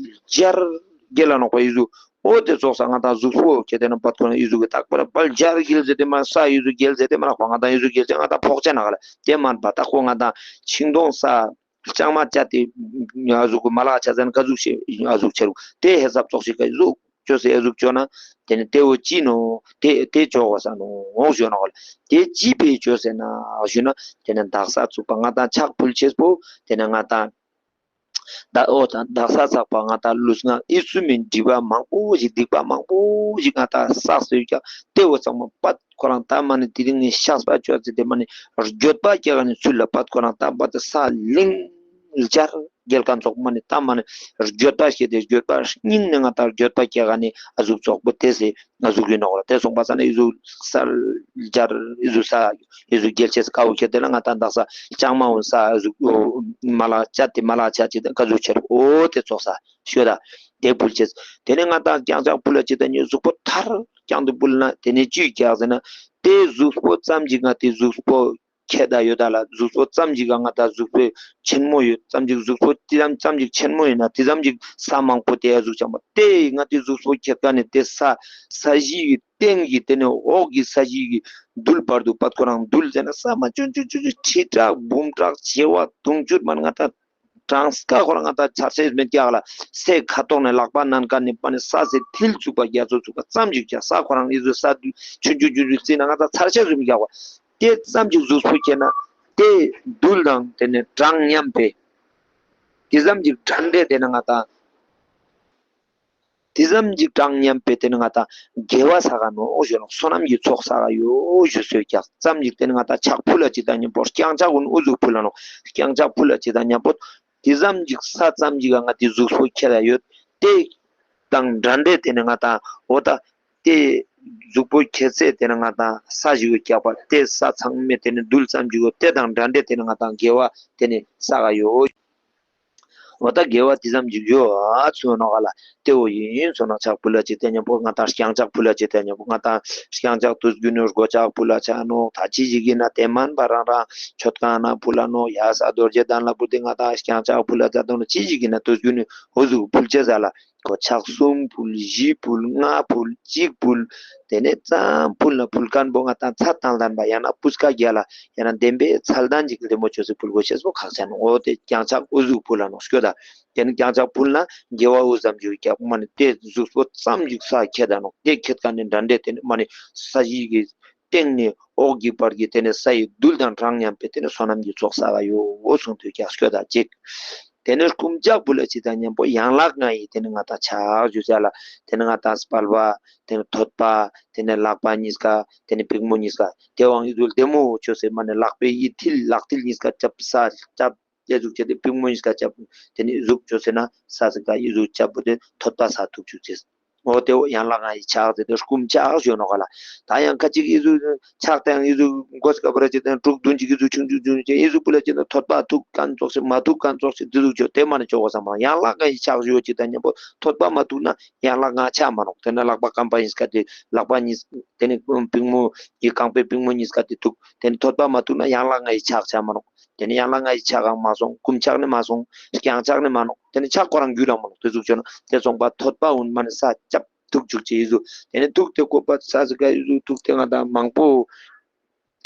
སྦྱར་རྒྱལ་ལ་ནོག་པ་ཡིན་ཟུག་ཨོ་དེ་ཙོགས་ས་ང་ད་གཟུགས་པོ་ཁྱེད་དེ་ན་བད་ཁོ་ན་ཡིན་ཟུག་གི་རྟག་པར་པར་སྦྱར་རྒྱལ་ཟེར་དེ་མ་ས་ཡིན་ཟུག་རྒྱལ་ཟེར་དེ་མ་ལགས་པ་ང་ད་ཡིན་ཟུག་རྒྱལ་ཟེར་ང་ད་ཕོག་ཆ་ན་ག་ལ་དེ་མ་པ་ད་ཁོ་ང་ད་ཤིང་སྡོང་ས། ལྕང་མ་བཅད་དེ་ཨ་ཟུག་གི་མ་ལག་ཆ་ཚང་ག་ཟུག་ཤེས་ཨ་ཟུག་ཆེ་རུ་དེ་ཧེ་སབ་ཙོགས་ཤིག་ག་ཟུག་ཅོ་སེ་ཨ་ཟུག་ཅོ་ན་དེ་ནི་དེ་བོ་ཅི་ནོ་དེ་དེ་ཅོ་གོ་ས་ནོ་འོང་ཞོ་ན་གོ་ལ་དེ་ཅི་པེ་ཅོ་སེ་ན་ཞུ་ན་དེ་ནི་དག་ས་ཚུགས་པ་ང་དང་ཕྱག་ཕུལ་ཆེས་པོ་དེ་ནི་ང་དང་ད་ཨོ་དང་དག་ས་ཚགས་པ་ང་དང་ལུས་ངག་ཡིད་གསུམ་མིན་སྒྲིབ་པ་མང་པོ་ཞིག་སྡིག་པ་མང་པོ་ཞིག་ང་དང་བསགས་སོ་ཀྱང་དེ་བོ་ཚང་མ་པད། ཁོ་རང་ད་མ་ནི་དེ་རིང་ནས་བཤགས་པ་བཅོས་ཚེ་དེ་མ་ནི་འགྱོད་པ་སྐྱེ་ག་ནི་ཚུལ་ལ་བད་ཁོ་རང་ད་བད་དེ་ས་ལིང་སྦྱར་རྒྱལ་ཁ་ཚོགས་མ་ནི་ད་མ་ནི་འགྱོད་པ་སྐྱེ་དེ་འགྱོད་པ་སྙིང་ནས་ང་ད་འགྱོད་པ་སྐྱེ་ག་ནི་ཨ་ཟུག་ཚོགས་པོ་དེ་སེ་ཨ་ཟུག་ཡིན་ནོག་ལ་དེ་སོང་པ་ས་ནི་ཨི་ཟུག་ས་སྦྱར་ཨི་ཟུག་ས་ཨི་ཟུག་རྒྱལ་ཆེས་དཀའ་བོ་ཁྱེར་དེ་ལ་ང་ད་འདག་ས་ལྕང་མ་འོན་ས་ཨ་ཟུག་མ་ལག་ཆ་དེ་མ་ལག་ཆ་ཅིག་དང་ཀ་ཟུག་ཆེར་ཨོ་དེ་ཚོགས་ས་ཤོད་ད་དེ་ཕུལ་ཆེས་དེ་ནས་ང་ད་རྐྱང་ཆག་ཕུལ་ལ་ཅིག་དང་ཉོ་གཟུགས་པོ་ཐར་རྐྱང་དུ་ཕུལ་ན་དེ་ནས་ཅི་རྒྱག་ཟེར་ན། དེ་གཟུགས་པོ་ཙམ་ཞིག་ང་དེ་གཟུགས་པོ་ཁྱེད་ད་ཡོད་ད་ལ་གཟུགས་པོ་ཙམ་ཞིག་ག་ང་ད་གཟུགས་པོ་ཆེན་མོ་ཡོད་ཙམ་ཞིག་གཟུགས་པོ་དེ་ཙམ་ཙམ་ཞིག་ཆེན་མོ་ཡིན་ན་དེ་ཙམ་ཞིག་ས་མང་པོ་དེ་ཡ་གཟུགས་ཆེན་པོ་དེ་ང་དེ་གཟུགས་པོ་ཁྱེད་ག་ནས་དེ་ས་ས་གཞི་ཡི་སྟེང་གི་དེ་ནས་འོག་གི་ས་གཞི་གི་རྡུལ་བར་དུ་བད་ཁོ་རང་རྡུལ་ཟེར་ན་ས་མ་ཆུང་ཆུང་ཆུང་ཆུང་ཁྲི་ཕྲག་འབུམ་ཕྲག་བྱེ་བ་དུང་ཕྱུར་མ་ང་ད། གྲངས་ཀ་ཁོ་རང་ང་ད་ཆ་ཤས་མེད་ཀྱག་ལ་སའི་ཁ་ཐོག་ནས་ལག་པ་ནན་ཀ་ནས་པ་ནས་ས་སའི་མཐིལ་ཚུགས་པ་རྒྱ་མཚོ་ཚུགས་པ་ཙམ་ཞིག་ཀྱག་ས་ཁོ་རང་ཨི་ཟུ་ས་དུ་ཆུ་ཆུ་ཆུ་ཆུ་བརྩིས་ན་ང་ད་ཆ་ཤས་མེད་ཀྱག་བ་དེ་ཙམ་ཞིག་གཟུགས་པོ་ཁྱེར་ན་དེ་རྡུལ་དང་དེ་ནས་གྲངས་མཉམ་པས་དེ་ཙམ་ཞིག་གྲངས་འདྲེས་དེ་ནས་ང་ད། དེ་ཙམ་གྱི་གྲངས་མཉམ་པའི་དེ་ནི་ང་དང་དགེ་བ་བསགས་ག་ནོ་ཞུ་ནོ་བསོད་ནམས་ཀྱི་ཚོགས་བསགས་ག་ཡོད་ཞུ་སོད་ཀྱག་ཙམ་གྱི་དེ་ནི་ང་དང་ཕྱག་ཕུལ་ལ་ཅི་དང་མཉམ་པོ་རྐྱང་ཕྱག་ཀུན་ཨུ་ཟུག་ཕུལ་ལ་ནོ་རྐྱང་ཕྱག་ཕུལ་ལ་ཅི་དང་མཉམ་པོ་དེ་ཙམ་གྱི་ས་ཙམ་གྱི་ག་ང་དེ་གཟུགས་པོ་ཁྱེད་ལ་ཡོད་དེ་དང་འདྲ་འདྲེ་དེ་ནི་ང་དང་འོ་ད་དེ་གཟུགས་པོ་ཁྱེད་ཚེ་དེ་ནི་ང་དང་ས་ཞིག་ཡོད་ཀྱག་པ་དེ་ས་ཚང་མེད་དེ་ནི་རྡུལ་ཙམ་གྱི་ཡོད་དེ་དང་འདྲ་འདྲེ་དེ་ནི་ང་དང་དགེ་བ་དེ་ནི་བསགས་ག་ཡོད། འོ་ད་དགེ་བ་དེ་ཙམ་ཅིག་ཡོད་ཨ་ཚུ་ནོ་ག་ལ་དེ་བོ་ཡིན་སོ་ན་ཕྱག་ཕུལ་ལ་ཅི་དེ་ཉམ་པོ་ང་ད་རྐྱང་ཕྱག་ཕུལ་ལ་ཅི་དེ་ཉམ་པོ་ང་ད་རྐྱང་ཕྱག་དུས་རྒྱུན་ནས་སྒོ་ཕྱག་ཕུལ་ལ་ཆ་ནོ་ད་ཅི་ཞིག་ཡིན་ན་དེ་མན་པ་རང་རང་མཆོད་ཁང་ན་ཕུལ་ལ་ནོ་ཡ་ས་རྡོ་རྗེ་གདན་ལ་ཕུལ་ཏེ་ང་ད་རྐྱང་ཕྱག་ཕུལ་ལ་ཆ་དོ་ནོ་ཅི་ཞིག་ཡིན་ན་དུས་རྒྱུན་ནས་འོ་ཟུག་ཕུལ་ཆེ་ས་ལ་གོ་ཕྱག་གསུམ་ཕུལ་བཞི་ཕུལ་ལྔ་ཕུལ་གཅིག་ཕུལ། དེ་ནས་ཙམ་ཕུལ་ན་ཕུལ་མཁན་པོ་ང་དང་ཚ་དང་ལྡན་པ་ཡང་ན་སྤུས་ཀ་རྒྱལ་ལ་ཡང་ན་བདེན་པའི་ཚ་ལྡན་ཅིག་ལྡེ་མོ་ཆོས་སུ་ཕུལ་དགོས་ཤེས་པོ་ཁག་ཆེ་ནོ། འོ་དེ་རྐྱང་ཕྱག་ཨུ་ཟུག་ཕུལ་ལ་ནོ་སྐྱོ་ད། དེ་ནི་རྐྱང་ཕྱག་ཕུལ་ན་དགེ་བ་ཨུ་ཙམ་ཅིག་རྒྱག་མ་ནི་དེ་གཟུགས་པོ་ཙམ་ཅིག་ས་ཁྱེད་ད་ནོ། དེ་ཁྱེད་ཀ་ནི་འདྲ་འདྲེ་དེ་ནི་མ་ནི་ས་གཞི་གི་སྟེང་ནས་འོག་གི་བར་གྱི་དེ་ནི་ས་ཡི་རྡུལ་དང་གྲངས་མཉམ་པའི་དེ་ནི་བསོད་ནམས་ཀྱི་ཚོགས་བསགས་ཡོད་འོ་གསུངས་དུས་རྒྱག་སྐྱོ་ད་ཅིག་དེ་ནས་བསྐུམ་ལྕགས་ཕུལ་ལ་ཅི་དང་མཉམ་པོ་ཡན་ལག་ལྔ་ཡི་དེ་ནས་ང་དང་ཕྱག་ཞུ་བྱ་ལ་དེ་ནས་ང་དང་དཔལ་བ་དེ་ནས་ཐོད་པ་དེ་ནས་ལག་པ་གཉིས་ཀ་དེ་ནས་པུས་མོ་གཉིས་ཀ་དེ་དབང་ཡིད་ལྡེ་མོ་ཆོས་སེ་མ་ནས་ལག་པའི་ཡིད་མཐིལ་ལག་མཐིལ་གཉིས་ཀ་ཅབ་ས་ཅབ་དེ་ཟུག་བྱས་ཏེ་པུས་མོ་གཉིས་ཀ་ཅབ་དེ་ནས་ཟུག་ཆོས་སེ་ན་ས་སི་ཀ་ཡིད་ཟུག་ཅབ་པོ་དེ་ཐོད་པ་ས་ཐུག་བཅུག་ཅེས། འོ་དེ་འོ་ཡན་ལག་ལྔ་ཡི་ཕྱག་ཟེར་ཏེ་བསྐུམ་ཕྱག་ཞུ་ནོ་ག་ལ། ད་ཡང་ཁ་ཅིག་ཡིད་གཟུགས་ཕྱག་དང་ཡིད་གཟུགས་མགོ་སྐ་པར་ཅིག་དང་དྲུག་བདུན་ཅིག་ཡིད་གཟུགས་ཆུང་ཆུང་ཆུང་ཆུང་ཡིད་གཟུགས་པུ་ལ་ཅིག་དང་ཐོད་པ་ཐུག་མཁན་ཙོགས་ཤིག་མ་ཐུག་མཁན་ཙོགས་ཤིག་དེ་ཟུག་ཆོ་དེ་མ་ནི་ཆོག་གོ་བསམ་མ་ཡན་ལག་ལྔ་ཡི་ཕྱག་ཞུ་ཅིག་དང་མཉམ་པོ་ཐོད་པ་མ་ཐུག་ན་ཡན་ལག་ལྔ་ཆགས་མ་ནོག་དེ་ན་ལག་པ་རྐང་པ་གཉིས་ཀ་དེ་ལག་པ་གཉིས་དེ་ནི་པུས་མོ་ཡི་རྐང་པའི་པུས་མོ་གཉིས་ཀ་དེ་ཐུག་དེ་ནི་ཐོད་པ་མ་ཐུག་ན་ཡན་ལག་ལྔ་ཡི་ཕྱག་ཆགས་མ་ནོག་དེ་ནི་ཡན་ལག་ལྔ་ཡི་ཕྱག་གང་མ་སོང་། བསྐུམ་ཕྱག་ནི་མ་སོང་། རྐྱང་ཕྱག་ནི་མ་ནོག་དེ་ནི་ཕྱག་ཁོ་རང་རྒྱུད་རང་མ་ནོག་དེ་ཟུག་ཆོ་ན་དེ་སོང་པ་ཐོད་པ་འོན་མ་ནི་ས་ཅབ་ཐུག་བཅུག་ཅེས་ཡིན་ཟུག་དེ་ནི་ཐུག་དེ་ཀོ་པ་ས་ཟི་ཀ་ཡིན་ཟུག་ཐུག་དེ་ང་དང་མང་པོ་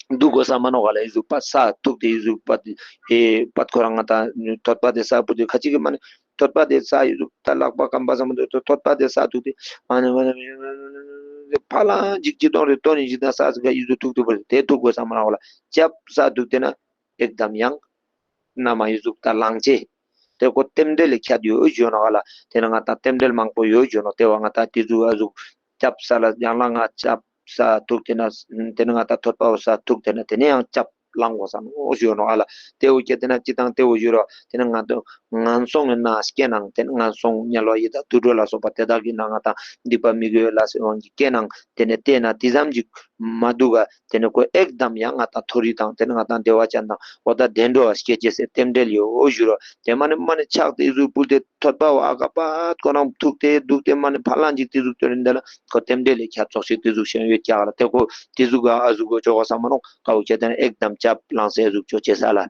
འདུག་གོ་ས་མ་ནོག་ག་ལ་ཡིན་ཟུག་པ་ས་ཐུག་དེ་ཡིན་ཟུག་པ་དེ་ཨེ་པ་ཁོ་རང་ང་དང་ཐོད་པ་དེ་ས་བུ་དེ་ཁ་ཅིག་གི་མ་ནི་ཐོད་པ་དེ་ས་ཡིན་ཟུག་ད་ལག་པ་རྐང་པ་ས་མ་དེ་ཐོད་པ་དེ་ས་ཐུག་དེ་མ་ནི་མ་ནི་ཕ་ལང་ཅིག་ཅི་གཏོང་རེ་གཏོང་ནི་ཅིག་དང་ས་ཟི་ཀ་ཡིན་ཟུག་ཐུག་དེ་བུ་དེ་ཐུག་གོ་ས་མ་ནོག་ག་ལ་ཅབ་ས་ཐུག་དེ་ན། ཨེག་དམ་ཡང་། ན་མ་ཡི་གཟུགས་དང་ལང་རྗེས། དེ་ཀོ་རྟེན་འབྲེལ་ལས་ཁྱད་ཡོད་ཞུ་ནོ་ག་ལ། དེ་ནི་ང་དང་རྟེན་འབྲེལ་མང་པོ་ཡོད་ཞུ་ནོ། དེ་བ་ང་དང་དེ་གཟུགས་ཨ་གཟུགས་ཅབ་ས་ལ་ཡང་ལ་ང་ཅབ་ས་ཐུག་དེ་ན་དེ་ནི་ང་དང་ཐོད་པ་བ་ས་ཐུག་དེ་ན་དེ་ནི་ཡང་ཅབ་ལང་གོ་ས་ནོ་ཞུ་ནོ་ག་ལ། དེ་བོ་ཁྱེད་དེ་ན་ཅི་དང་དེ་བོ་ཞུ་རོ། དེ་ནི་ང་དང་ངན་སོང་གི་ན་སྐྱེ་ནང་དེ་ནི་ངན་སོང་དམྱལ་བ་ཡི་དྭགས་དུད་འགྲོ་ལ་སོགས་པ་དེ་དག་གི་ན་ང་དང་སྡིག་པ་མི་དགེ་བའི་ལས་དབང་གིས་སྐྱེ་ནང་དེ་ནི་དེ་ན་དེ་ཙམ་གྱིས་མ་འདུག་ག་དེ་ནི་ཁོ་ཨེག་དམ་ཡང་ང་དང་མཐོ་རིས་དང་དེ་ནི་ང་དང་བདེ་བ་ཅན་དང་འོ་ད་བདེ་འགྲོ་བ་སྐྱེ་ཅེས་སེ་རྟེན་འབྲེལ་ཡོད་འོ་ཞུ་རོ། དེ་མ་ནི་མ་ནི་ཕྱག་དེ་གཟུགས་ཕུལ་ཏེ་ཐོད་པ་བ་ཨ་ཀ་པ་ཁོ་རང་ཐུག་སྟེ་འདུག་སྟེ་མ་ནི་ཕ་ལང་ཅིག་དེ་གཟུགས་སྟོན་རིན་དེ་ལ་ཁོ་རྟེན་འབྲེལ་ལས་ཁྱད་ཙོགས་ཤིག་དེ་གཟུགས་ཤེས་ཡོད་ཀྱག་ལ། དེ་ཁོ་དེ་གཟུགས་ག་ཨ་གཟུགས་གོ་ཅོག་གོ་ས་མ་ནོག་ཀ་བོ་ཁྱེད་དེ་ནི་ཨེག་དམ་ཅབ་ལང་སེ་གཟུགས་ཅོག་ཅེ་ས་ལ།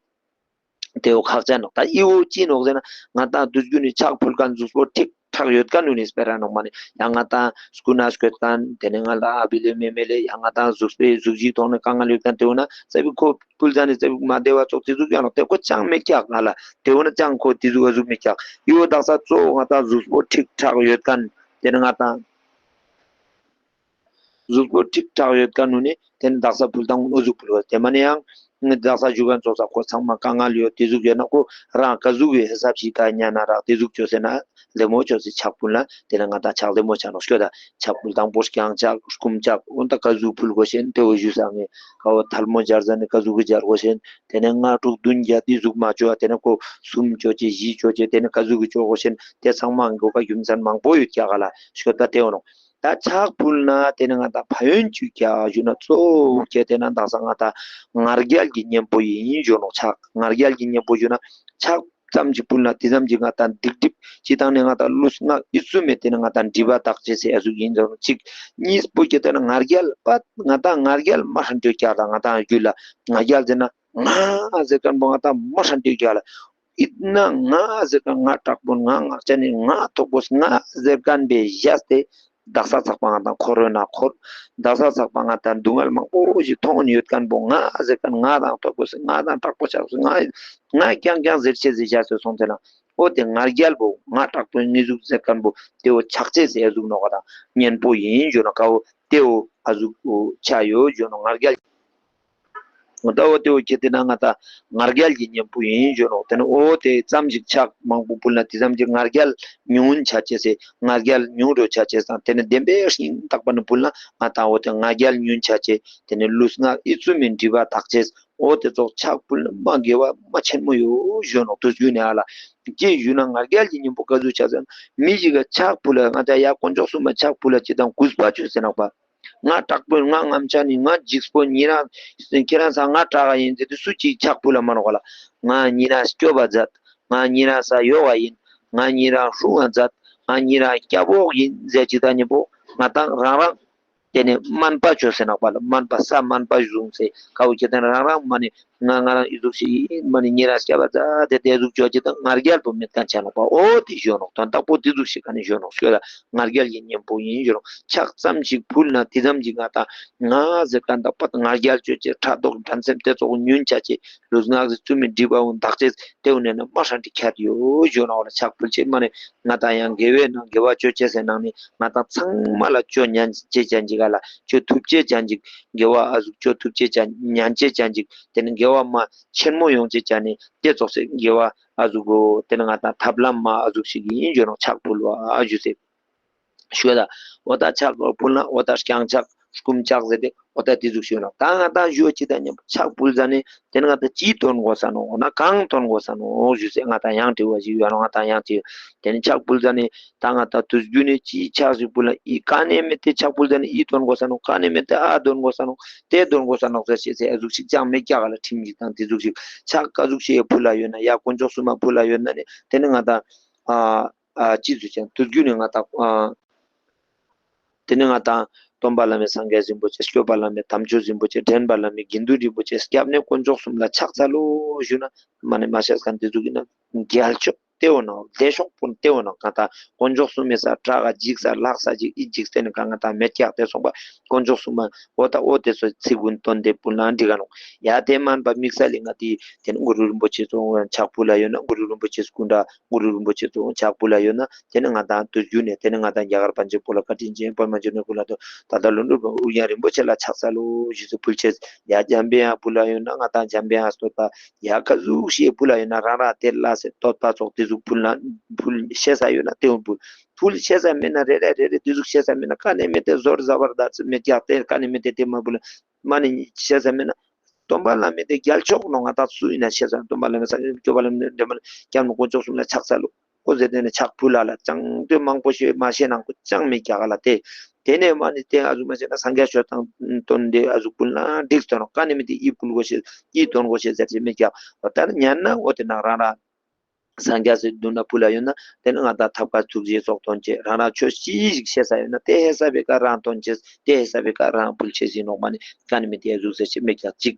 དེ་བོ་ཁག་ཅན་ནོག། ད་ཨི་བོ་ཅི་ནོག་ཟེར་ན་ང་ཏང་དུས་རྒྱུན་ནས་ཕྱག་ཕུལ་མཁན་གཟུགས་པོ་ཁྲིག་ཁྲག་ཡོད་མཁན་ནུ་ནི་སྤེ་ར་ནོག་མ་ནི་ཡང་ང་ཏང་སྐུ་ན་སྐྱོད་མཁན་དེ་ནས་ང་ལ་ཨ་བི་ལེ་མེ་མེ་ལེ་ཡང་ང་ཏང་གཟུགས་པོའི་གཟུགས་གཞིའི་ཐོག་ནས་དཀའ་ངལ་ཡོད་མཁན་དེ་བོ་ན་ཙེ་བི་ཁོ་ཕུལ་ཙ་ནི་ཙེ་བི་མ་བདེ་བ་ཙོག་དེ་ཟུག་ཡང་ནོག། དེ་ཁོ་ཅང་མེད་ཀྱག་ང་ལ་དེ་བོ་ན་ཅང་ཁོ་དེ་ཟུག་ཨ་ཟུག་མེད་ཀྱག། ཨི་བོ་དག་ས་གཙོ་བོ་ང་ཏང་གཟུགས་པོ་ཁྲིག་ཁྲག་ཡོད་མཁན་དེ་ནས་ང་ཏང་གཟུགས་པོ་ཁྲིག་ཁྲག་ཡོད་མཁན་ནུ་ནི་དེ་ནི་དག་ས་ཕུལ་དང་ཨོ་ཟུག་ཕུལ་བ་དེ་མ་ནི་ཡང་དག་ས་ཞུ་མཁན་ཚོགས་ས་ཁོ་ཚང་མ་དཀའ་ངལ་ཡོད་དེ་ཟུག་ཡོད་ན་ཁོ་རང་ཀ་ཟུག་གི་ཧེ་སབ་ཞིག་ད་ཉན་ན་རག་དེ་ཟུག་བཅོས་ཟེར་ན་ལེ་མོ་བཅོས་ཟེར་ཕྱག་ཕུལ་ན་དེ་ནི་ང་ཏང་ཕྱག་ལེ་མོ་ཆ་ནོག་ཤོད་ད། ཕྱག་ཕུལ་དང་པོ་རྐྱང་ཕྱག་སྐུམ་ཕྱག་འོ་ད་ཀ་ཟུག་ཕུལ་དགོས་ཤེན་དེ་བོ་ཞུ་ས་ངེ་ཀ་བོ་ཐལ་མོ་སྦྱར་ཟ་ནི་ཀ་ཟུག་གི་སྦྱར་དགོས་ཤེན་དེ་ནི་ལྔ་དྲུག་བདུན་བརྒྱད་དེ་ཟུག་མ་བཅོ་བ་དེ་ནི་ཁོ་གསུམ་བཅོ་ཅེ་བཞི་བཅོ་ཅེ་དེ་ནི་ཀ་ཟུག་གི་བཅོ་དགོས་ཤེན་དེ་ཚང་མ་འགོ་ཀ་རྒྱུ་མཚན་མང་པོ་ཡོད་ཀྱག་ག་ལ་ཤོད་ད་དེ་བོ་ནོག། ད་ཕྱག་ཕུལ་ན་དེ་ནི་ང་ཏང་ཕན་ཡོན་ཅིག་ཀྱག་ཞུ་ན་གཙོ་བོ་ཁྱེད་དེ་ན་དག་ས་ང་ཏང་ང་རྒྱལ་གྱི་གཉེན་པོ་ཡིན་ཞུ་ནོག། ཕྱག་ང་རྒྱལ་གྱི་གཉེན་པོ་ཞུ་ན་ཕྱག་ཙམ་ཅིག་ཕུལ་ན་དེ་ཙམ་ཅིག་ང་ཏང་སྡིག་སྒྲིབ་ཅི་བཏང་ནས་ང་ཏང་ལུས་ངག་ཡིད་གསུམ་མེད་དེ་ནི་ང་ཏང་སྒྲིབ་པ་དག་ཅེས་ཟེར་ཡ་ཟུག་ཡིན་ཙང་གཅིག། གཉིས་པོ་ཁྱེད་དེ་ན་ང་རྒྱལ་པ་ང་ཏང་ང་རྒྱལ་མ་ཧྲན་ཏོ་ཀྱག་ད་ང་ཏང་རྒྱུད་ལ་ང་རྒྱལ་ཟེར་ན་ང་ཟེར་མཁན་པོ་ང་ཏང་མ་ཧྲན་ཏོ་ཀྱག་ལ། ཨིད་ན་ང་ཟེར་མཁན་ང་དྲག་པོ་ང་ངག་ཅན་ནི་ང་ཐོག་པོ་ང་ཟེར་མཁན་པའི་བཞག་སྟེ་དག་ས་ཚགས་པ་ང་ཏང་འཁོར་བའི་ནང་འཁོར། དག་ས་ཚགས་པ་ང་ཏང་སྡུག་བསྔལ་མང་པོ་ཞིག་མཐོང་ཡོད་མཁན་པོ་ང་ཟེར་མཁན་ང་དང་ཐོག་པོ་ང་དང་དྲག་པོ་ཆགས་སོ་ང་ང་རྐྱང་རྐྱང་ཟེར་ཆེ་ཟེར་བཞག་སོ་སོང་ཚེ་ན་ཨོ་དེ་ང་རྒྱལ་པོ་ང་དྲག་པོའི་ངེས་ཟུག་ཟེར་མཁན་པོ་དེ་བོ་ཆགས་ཆེ་ཟེར་ཟུག་ནོག་ག་དང་གཉེན་པོ་ཡིན་ཞུ་ན་ཀ་བོ་དེ་བོ་ཨ་ཟུག་ཆ་ཡོད་ཞུ་ནོག་ང་རྒྱལ། ད་འོ་དེ་འོ་ཁྱེད་དེ་ན་ང་ད་ང་རྒྱལ་གྱི་གཉེན་པོ་ཡིན་ཞུ་ནོག། དེ་ནི་འོ་དེ་ཙམ་ཞིག་ཕྱག་མང་པོ་ཕུལ་ན་དེ་ཙམ་གྱིས་ང་རྒྱལ་ཉུང་ཆ་ཅེས་སེ་ང་རྒྱལ་ཉུང་རུ་ཆ་ཅེས་དང་དེ་ནི་བདེན་པའི་ཤིང་རྟག་པ་ནི་ཕུལ་ན་ང་ད་འོ་དེ་ང་རྒྱལ་ཉུང་ཆ་ཅེས་དེ་ནི་ལུས་ངག་ཡིད་གསུམ་མི་འགྲིབ་པ་དག་ཅེས་འོ་དེ་ཚོགས་ཕྱག་ཕུལ་ན་མ་དགེ་བ་མ་ཆེན་མོ་ཡོད་ཞུ་ནོག། དུས་རྒྱུན་ནས་ཨ་ལ་ཅེས་ཞུ་ན་ང་རྒྱལ་གྱི་གཉེན་པོ་ག་ཚོད་ཆ་ཟེར་ན་མི་ཞིག་ག་ཕྱག་ཕུལ་ལ་ང་ད་ཡ་དཀོན་མཆོག་གསུམ་མ་ཕྱག་ཕུལ་ལ་ཅི་དང་གུས་པ་ཆོས་ཟེར་ནག་པ། ང་དྲག་པོའི་ང་རྔམ་ཆ་ནི་ང་འཇིགས་པོ་ཉེ་རང་ཁྱེད་རང་ས་ང་དྲག་ག་ཡིན་ཟེར་དུས་སུ་གཅིག་ཕྱག་ཕུལ་ལ་མ་ནོག་ག་ལ། ང་ཉེ་རང་སྐྱོབ་པ་མཛད། ང་ཉེ་རང་ས་ཡོག་ག་ཡིན། ང་ཉེ་རང་སྲུང་བ་མཛད། ང་ཉེ་རང་སྐྱབས་འོག་ཡིན་ཟེར་ཅིག་ད་ཉེ་པོ་ང་དང་རང་རང་དེ་ནས་སྨན་པ་ཆོས་ཟེར་ནག་པ་ལ་སྨན་པ་ས་སྨན་པ་བཟུང་ཟེར་ཁ་བོ་ཁྱེད་དང་རང་རང་མ་ནི་ང་ང་རང་ཨི་ཟུག་ཞིག་ཡིན་མ་ནི་ཉེ་རང་སྐྱབས་པ་མཛད་དེ་དེ་ཟུག་ཆོས་ཅིག་དང་ང་རྒྱལ་པོ་མེད་མཁན་ཆ་ནོག་པ་འོ་དེ་ཞུ་ནོག་དོན་དག་པོ་དེ་ཟུག་ཞིག་ག་ནི་ཞུ་ནོག་ཤོད་ལ། ང་རྒྱལ་གྱི་གཉེན་པོ་ཡིན་ཞུ་རུང་ཕྱག་ཙམ་ཞིག་ཕུལ་ན་དེ་ཙམ་ཞིག་ང་དང་ང་ཟེར་ག་འདག་པ་ང་རྒྱལ་ཆོས་ཅེས་ཕྲག་དོག་འགྲན་སེམས་དེ་ཚོགས་ཉུང་ཆ་ཅེས་ལུས་ངག་གི་བཙུན་མི་འགྲིབ་པའོ་འདག་ཅེས་དེའུ་ནས་ན་མ་ཧྲན་ཏི་ཁྱད་ཡོད་ཞུ་ན་འོ་ལ་ཕྱག་ཕུལ་ཅེས་མ་ནས་ང་དང་ཡང་དགེ་བའི་ནང་དགེ་བ་ཆོས་ཅེས་ཟེར་ནང་ནས་ང་དང་ཚང་མ་ལ་ཆོས་ཉན་ཅེས་ཅན་ཅིག་ག་ལ་ཆོས་ཐུབ་ཅེས་ཅན་ཅིག་དགེ་བ་ཨ་ཟུག་ཆོས་ཐུབ་ཅེས་ཅན་ཉན་ཅེས་ཅན་ཅིག་དེ་ནས་དགེ་བ་མ་ཆེན་མོ་ཡོང་ཅེས་ཅན་ནས་དེ་ཚོགས་སེ་དགེ་བ་ཨ་ཟུག་གོ་དེ་ནས་ང་དང་ཐབས་ལམ་མ་ཨ་ཟུག་ཞིག་ཡིན་ཞུ་ན་ཕྱག་ཕུལ་བ་ཨ་ཞུ་སེ། ཞུ་ད། འོ་ད་ཕྱག་ཕུལ་ན་འོ་ད་རྐྱང་ཕྱག་སྐུམ་ཕྱག་ཟེར་ཏེ་འོ་ད་དེ་ཟུག་ཞུ་ན་ད་ང་ད་ཞུ་ཅི་ད་ཉམ་ཕྱག་ཕུལ་ཟ་ནས་དེ་ནི་ང་ད་ཅི་དོན་དགོས་ས་ནོ་འོ་ན་གང་དོན་དགོས་ས་ནོ་ཞུ་སེ་ང་ད་ཡང་དྲི་བ་ཞིག་ཡོད་ན་ང་ད་ཡང་ཅི་དེ་ནི་ཕྱག་ཕུལ་ཟ་ནས་ད་ང་ད་དུས་རྒྱུན་ནས་ཅི་ཕྱག་ཞིག་ཕུལ་ན་ཨི་ག་ནས་མེད་དེ་ཕྱག་ཕུལ་ཟ་ནས་ཨི་དོན་དགོས་ས་ནོ་ག་ནས་མེད་དེ་ཨ་དོན་དགོས་ས་ནོ་དེ་དོན་དགོས་ས་ནོ་ཟེར་ཤེས་ཟེར་ཨ་ཟུག་ཞིག་ཅང་མེད་ཀྱག་ལ་ཁྲིམས་ཞིག་དང་དེ་ཟུག་ཞིག་ཕྱག་ག་ཟུག་ཞིག་ཕུལ་ལ་ཡོད་ན་ཡ་དཀོན་མཆོག་གསུམ་མ་ཕུལ་ལ་ཡོད་ན་ནི་དེ་ནི་ང་ད་ཨ། ཨ་ཅི་ཟེར་ཀྱང་དུས་རྒྱུན་ནས་ང་དང་ཨ། དེ་ནས་ང་དང་སྟོན་པ་བླ་མེད་སངས་རྒྱས་རིན་པོ་ཆེ་སྐྱོབ་པ་བླ་མེད་དམ་ཆོས་རིན་པོ་ཆེ་འདྲེན་པ་བླ་མེད་དགེ་འདུན་རིན་པོ་ཆེ་སྐྱབས་གནས་དཀོན་མཆོག་གསུམ་ལ་ཕྱག་འཚལ་ལོ་ཞུ་ན་མ་ནས་མ་ཤེས་མཁན་དེ་ཚོ་གིས་ན་རྒྱལ་མཆོག་དེ་འོ་ནང་ལས་ཤོག་པོ་དེ་འོ་ནང་ང་དང་དཀོན་མཆོག་གསུམ་མེད་ས་དྲག་ག་འཇིགས་ས་ལྷག་ས་ཅིག་ཨི་འཇིག་རྟེན་ནི་ག་ང་དང་མེད་ཀྱག་དེ་སོང་པ་དཀོན་མཆོག་གསུམ་མ་འོ་ད་འོ་དེ་ཚོ་ཚིག་ཀུན་དོན་དེ་ཕུལ་ན་འགྲིག་ག་ནོ་ཡ་དེ་མན་པ་དམིགས་བསལ་ལས་ང་དེ་དེ་ནི་གུ་རུ་རིན་པོ་ཆེ་ཚོ་ཕྱག་ཕུལ་ལ་ཡོད་ན་གུ་རུ་རིན་པོ་ཆེ་སྐུ་འདྲ། གུ་རུ་རིན་པོ་ཆེ་ཚོ་ཕྱག་ཕུལ་ལ་ཡོད་ན་དེ་ནི་ང་དང་དུས་རྒྱུན་ནས་དེ་ནི་ང་དང་རྒྱ་གར་པཎ་ཆེན་པོ་ལ་བཀའ་དྲིན་ཅན་པདྨ་འབྱུང་གནས་སྐུ་ལ་དོ་ད་ལྟ་ལྷུན་གྲུབ་ཨུ་རྒྱན་རིན་པོ་ཆེ་ལ་ཕྱག་འཚལ་ལོ་ཞུས་ཏེ་ཕུལ་ཆེས་ཡ་འཇམ་པའི་དབྱངས་ཕུལ་ལ་ཡོད་ན་ང་དང་འཇམ་པའི་དབྱངས་བསྟོད་པ་ཡ་ག་ཟུག་ཤེས་ཕུལ་ལ་ཡོད་ན་རང་རང་དེ་ལ་སེ་བསྟོད་པ་ཚོགས་དེ་ཟུག་ཕུལ་ན་ཕུལ་ཤེས་ས་ཡོད་ན་དེ་འོ་ཕུལ་ཕུལ་ཤེས་ས་མེད་ན་རེ་རེ་རེ་རེ་དེ་ཟུག་ཤེས་ས་མེད་ན་ཀ་ནས་མེད་དེ་ཟོར་ཟ་བར་ད་ཚི་མེད་ཀྱག་དེ་ཀ་ནས་མེད་དེ་དེ་མ་ཕུལ་མ་ནི་ཤེས་ས་མེད་ན། སྟོན་པ་བླ་མེད་དེ་རྒྱལ་མཆོག་ནོ་ང་དང་སུ་ཡིན་ན་ཤེས་ས་སྟོན་པ་བླ་མེད་ས་སྐྱོབ་པ་བླ་མེད་འདྲེན་པ་སྐྱབས་གནས་དཀོན་མཆོག་གསུམ་ལ་ཕྱག་འཚལ་ལོ། ཨོ་ཟེར་དེ་ནས་ཕྱག་ཕུལ་ལ་ལ་ཅང་དོན་མང་པོ་ཞིག་མ་ཤེས་ནང་ཁོ་ཅང་མེད་རྒྱ་ག་ལ་དེ། དེ་ནས་མ་ནི་དེ་ཨ་ཟུག་མ་ཤེས་ན་སངས་རྒྱས་ཆོས་དང་དོན་དེ་ཨ་ཟུག་ཕུལ་ན་འགྲིག་སྟོན་ནོ་ཀ་ནས་མི་དེ་ཨི་ཕུལ་དགོས་ཤེས་ཨི་དོན་དགོས་ཤེས་ཟེར་ཅེས་མེད་རྒྱ། ད་ཉན་ན་ཨོ་དེ་ནང་རང་རང་། སངས་རྒྱས་སི་མདུན་ན་ཕུལ་ལ་ཡོད་ན་དེ་ནི་ང་ད་ཐབས་མཁས་ཐུགས་རྗེ་སོགས་དོན་བྱེད། རང་རང་ཆོས་ཅི་ཞིག་ཤེས་ས་ཡོད་ན་དེ་ཧེ་ས་བེ་ཀ་རང་དོན་བྱེད། དེ་ཧེ་ས་བེ་ཀ་རང་ཕུལ་ཆེ་ཟིན་ནོག་མ་ནི་ཀ་ནི་མི་དེ་ཟུག་ཟེར་ཆེ་མེད་ཀྱག་ཅིག་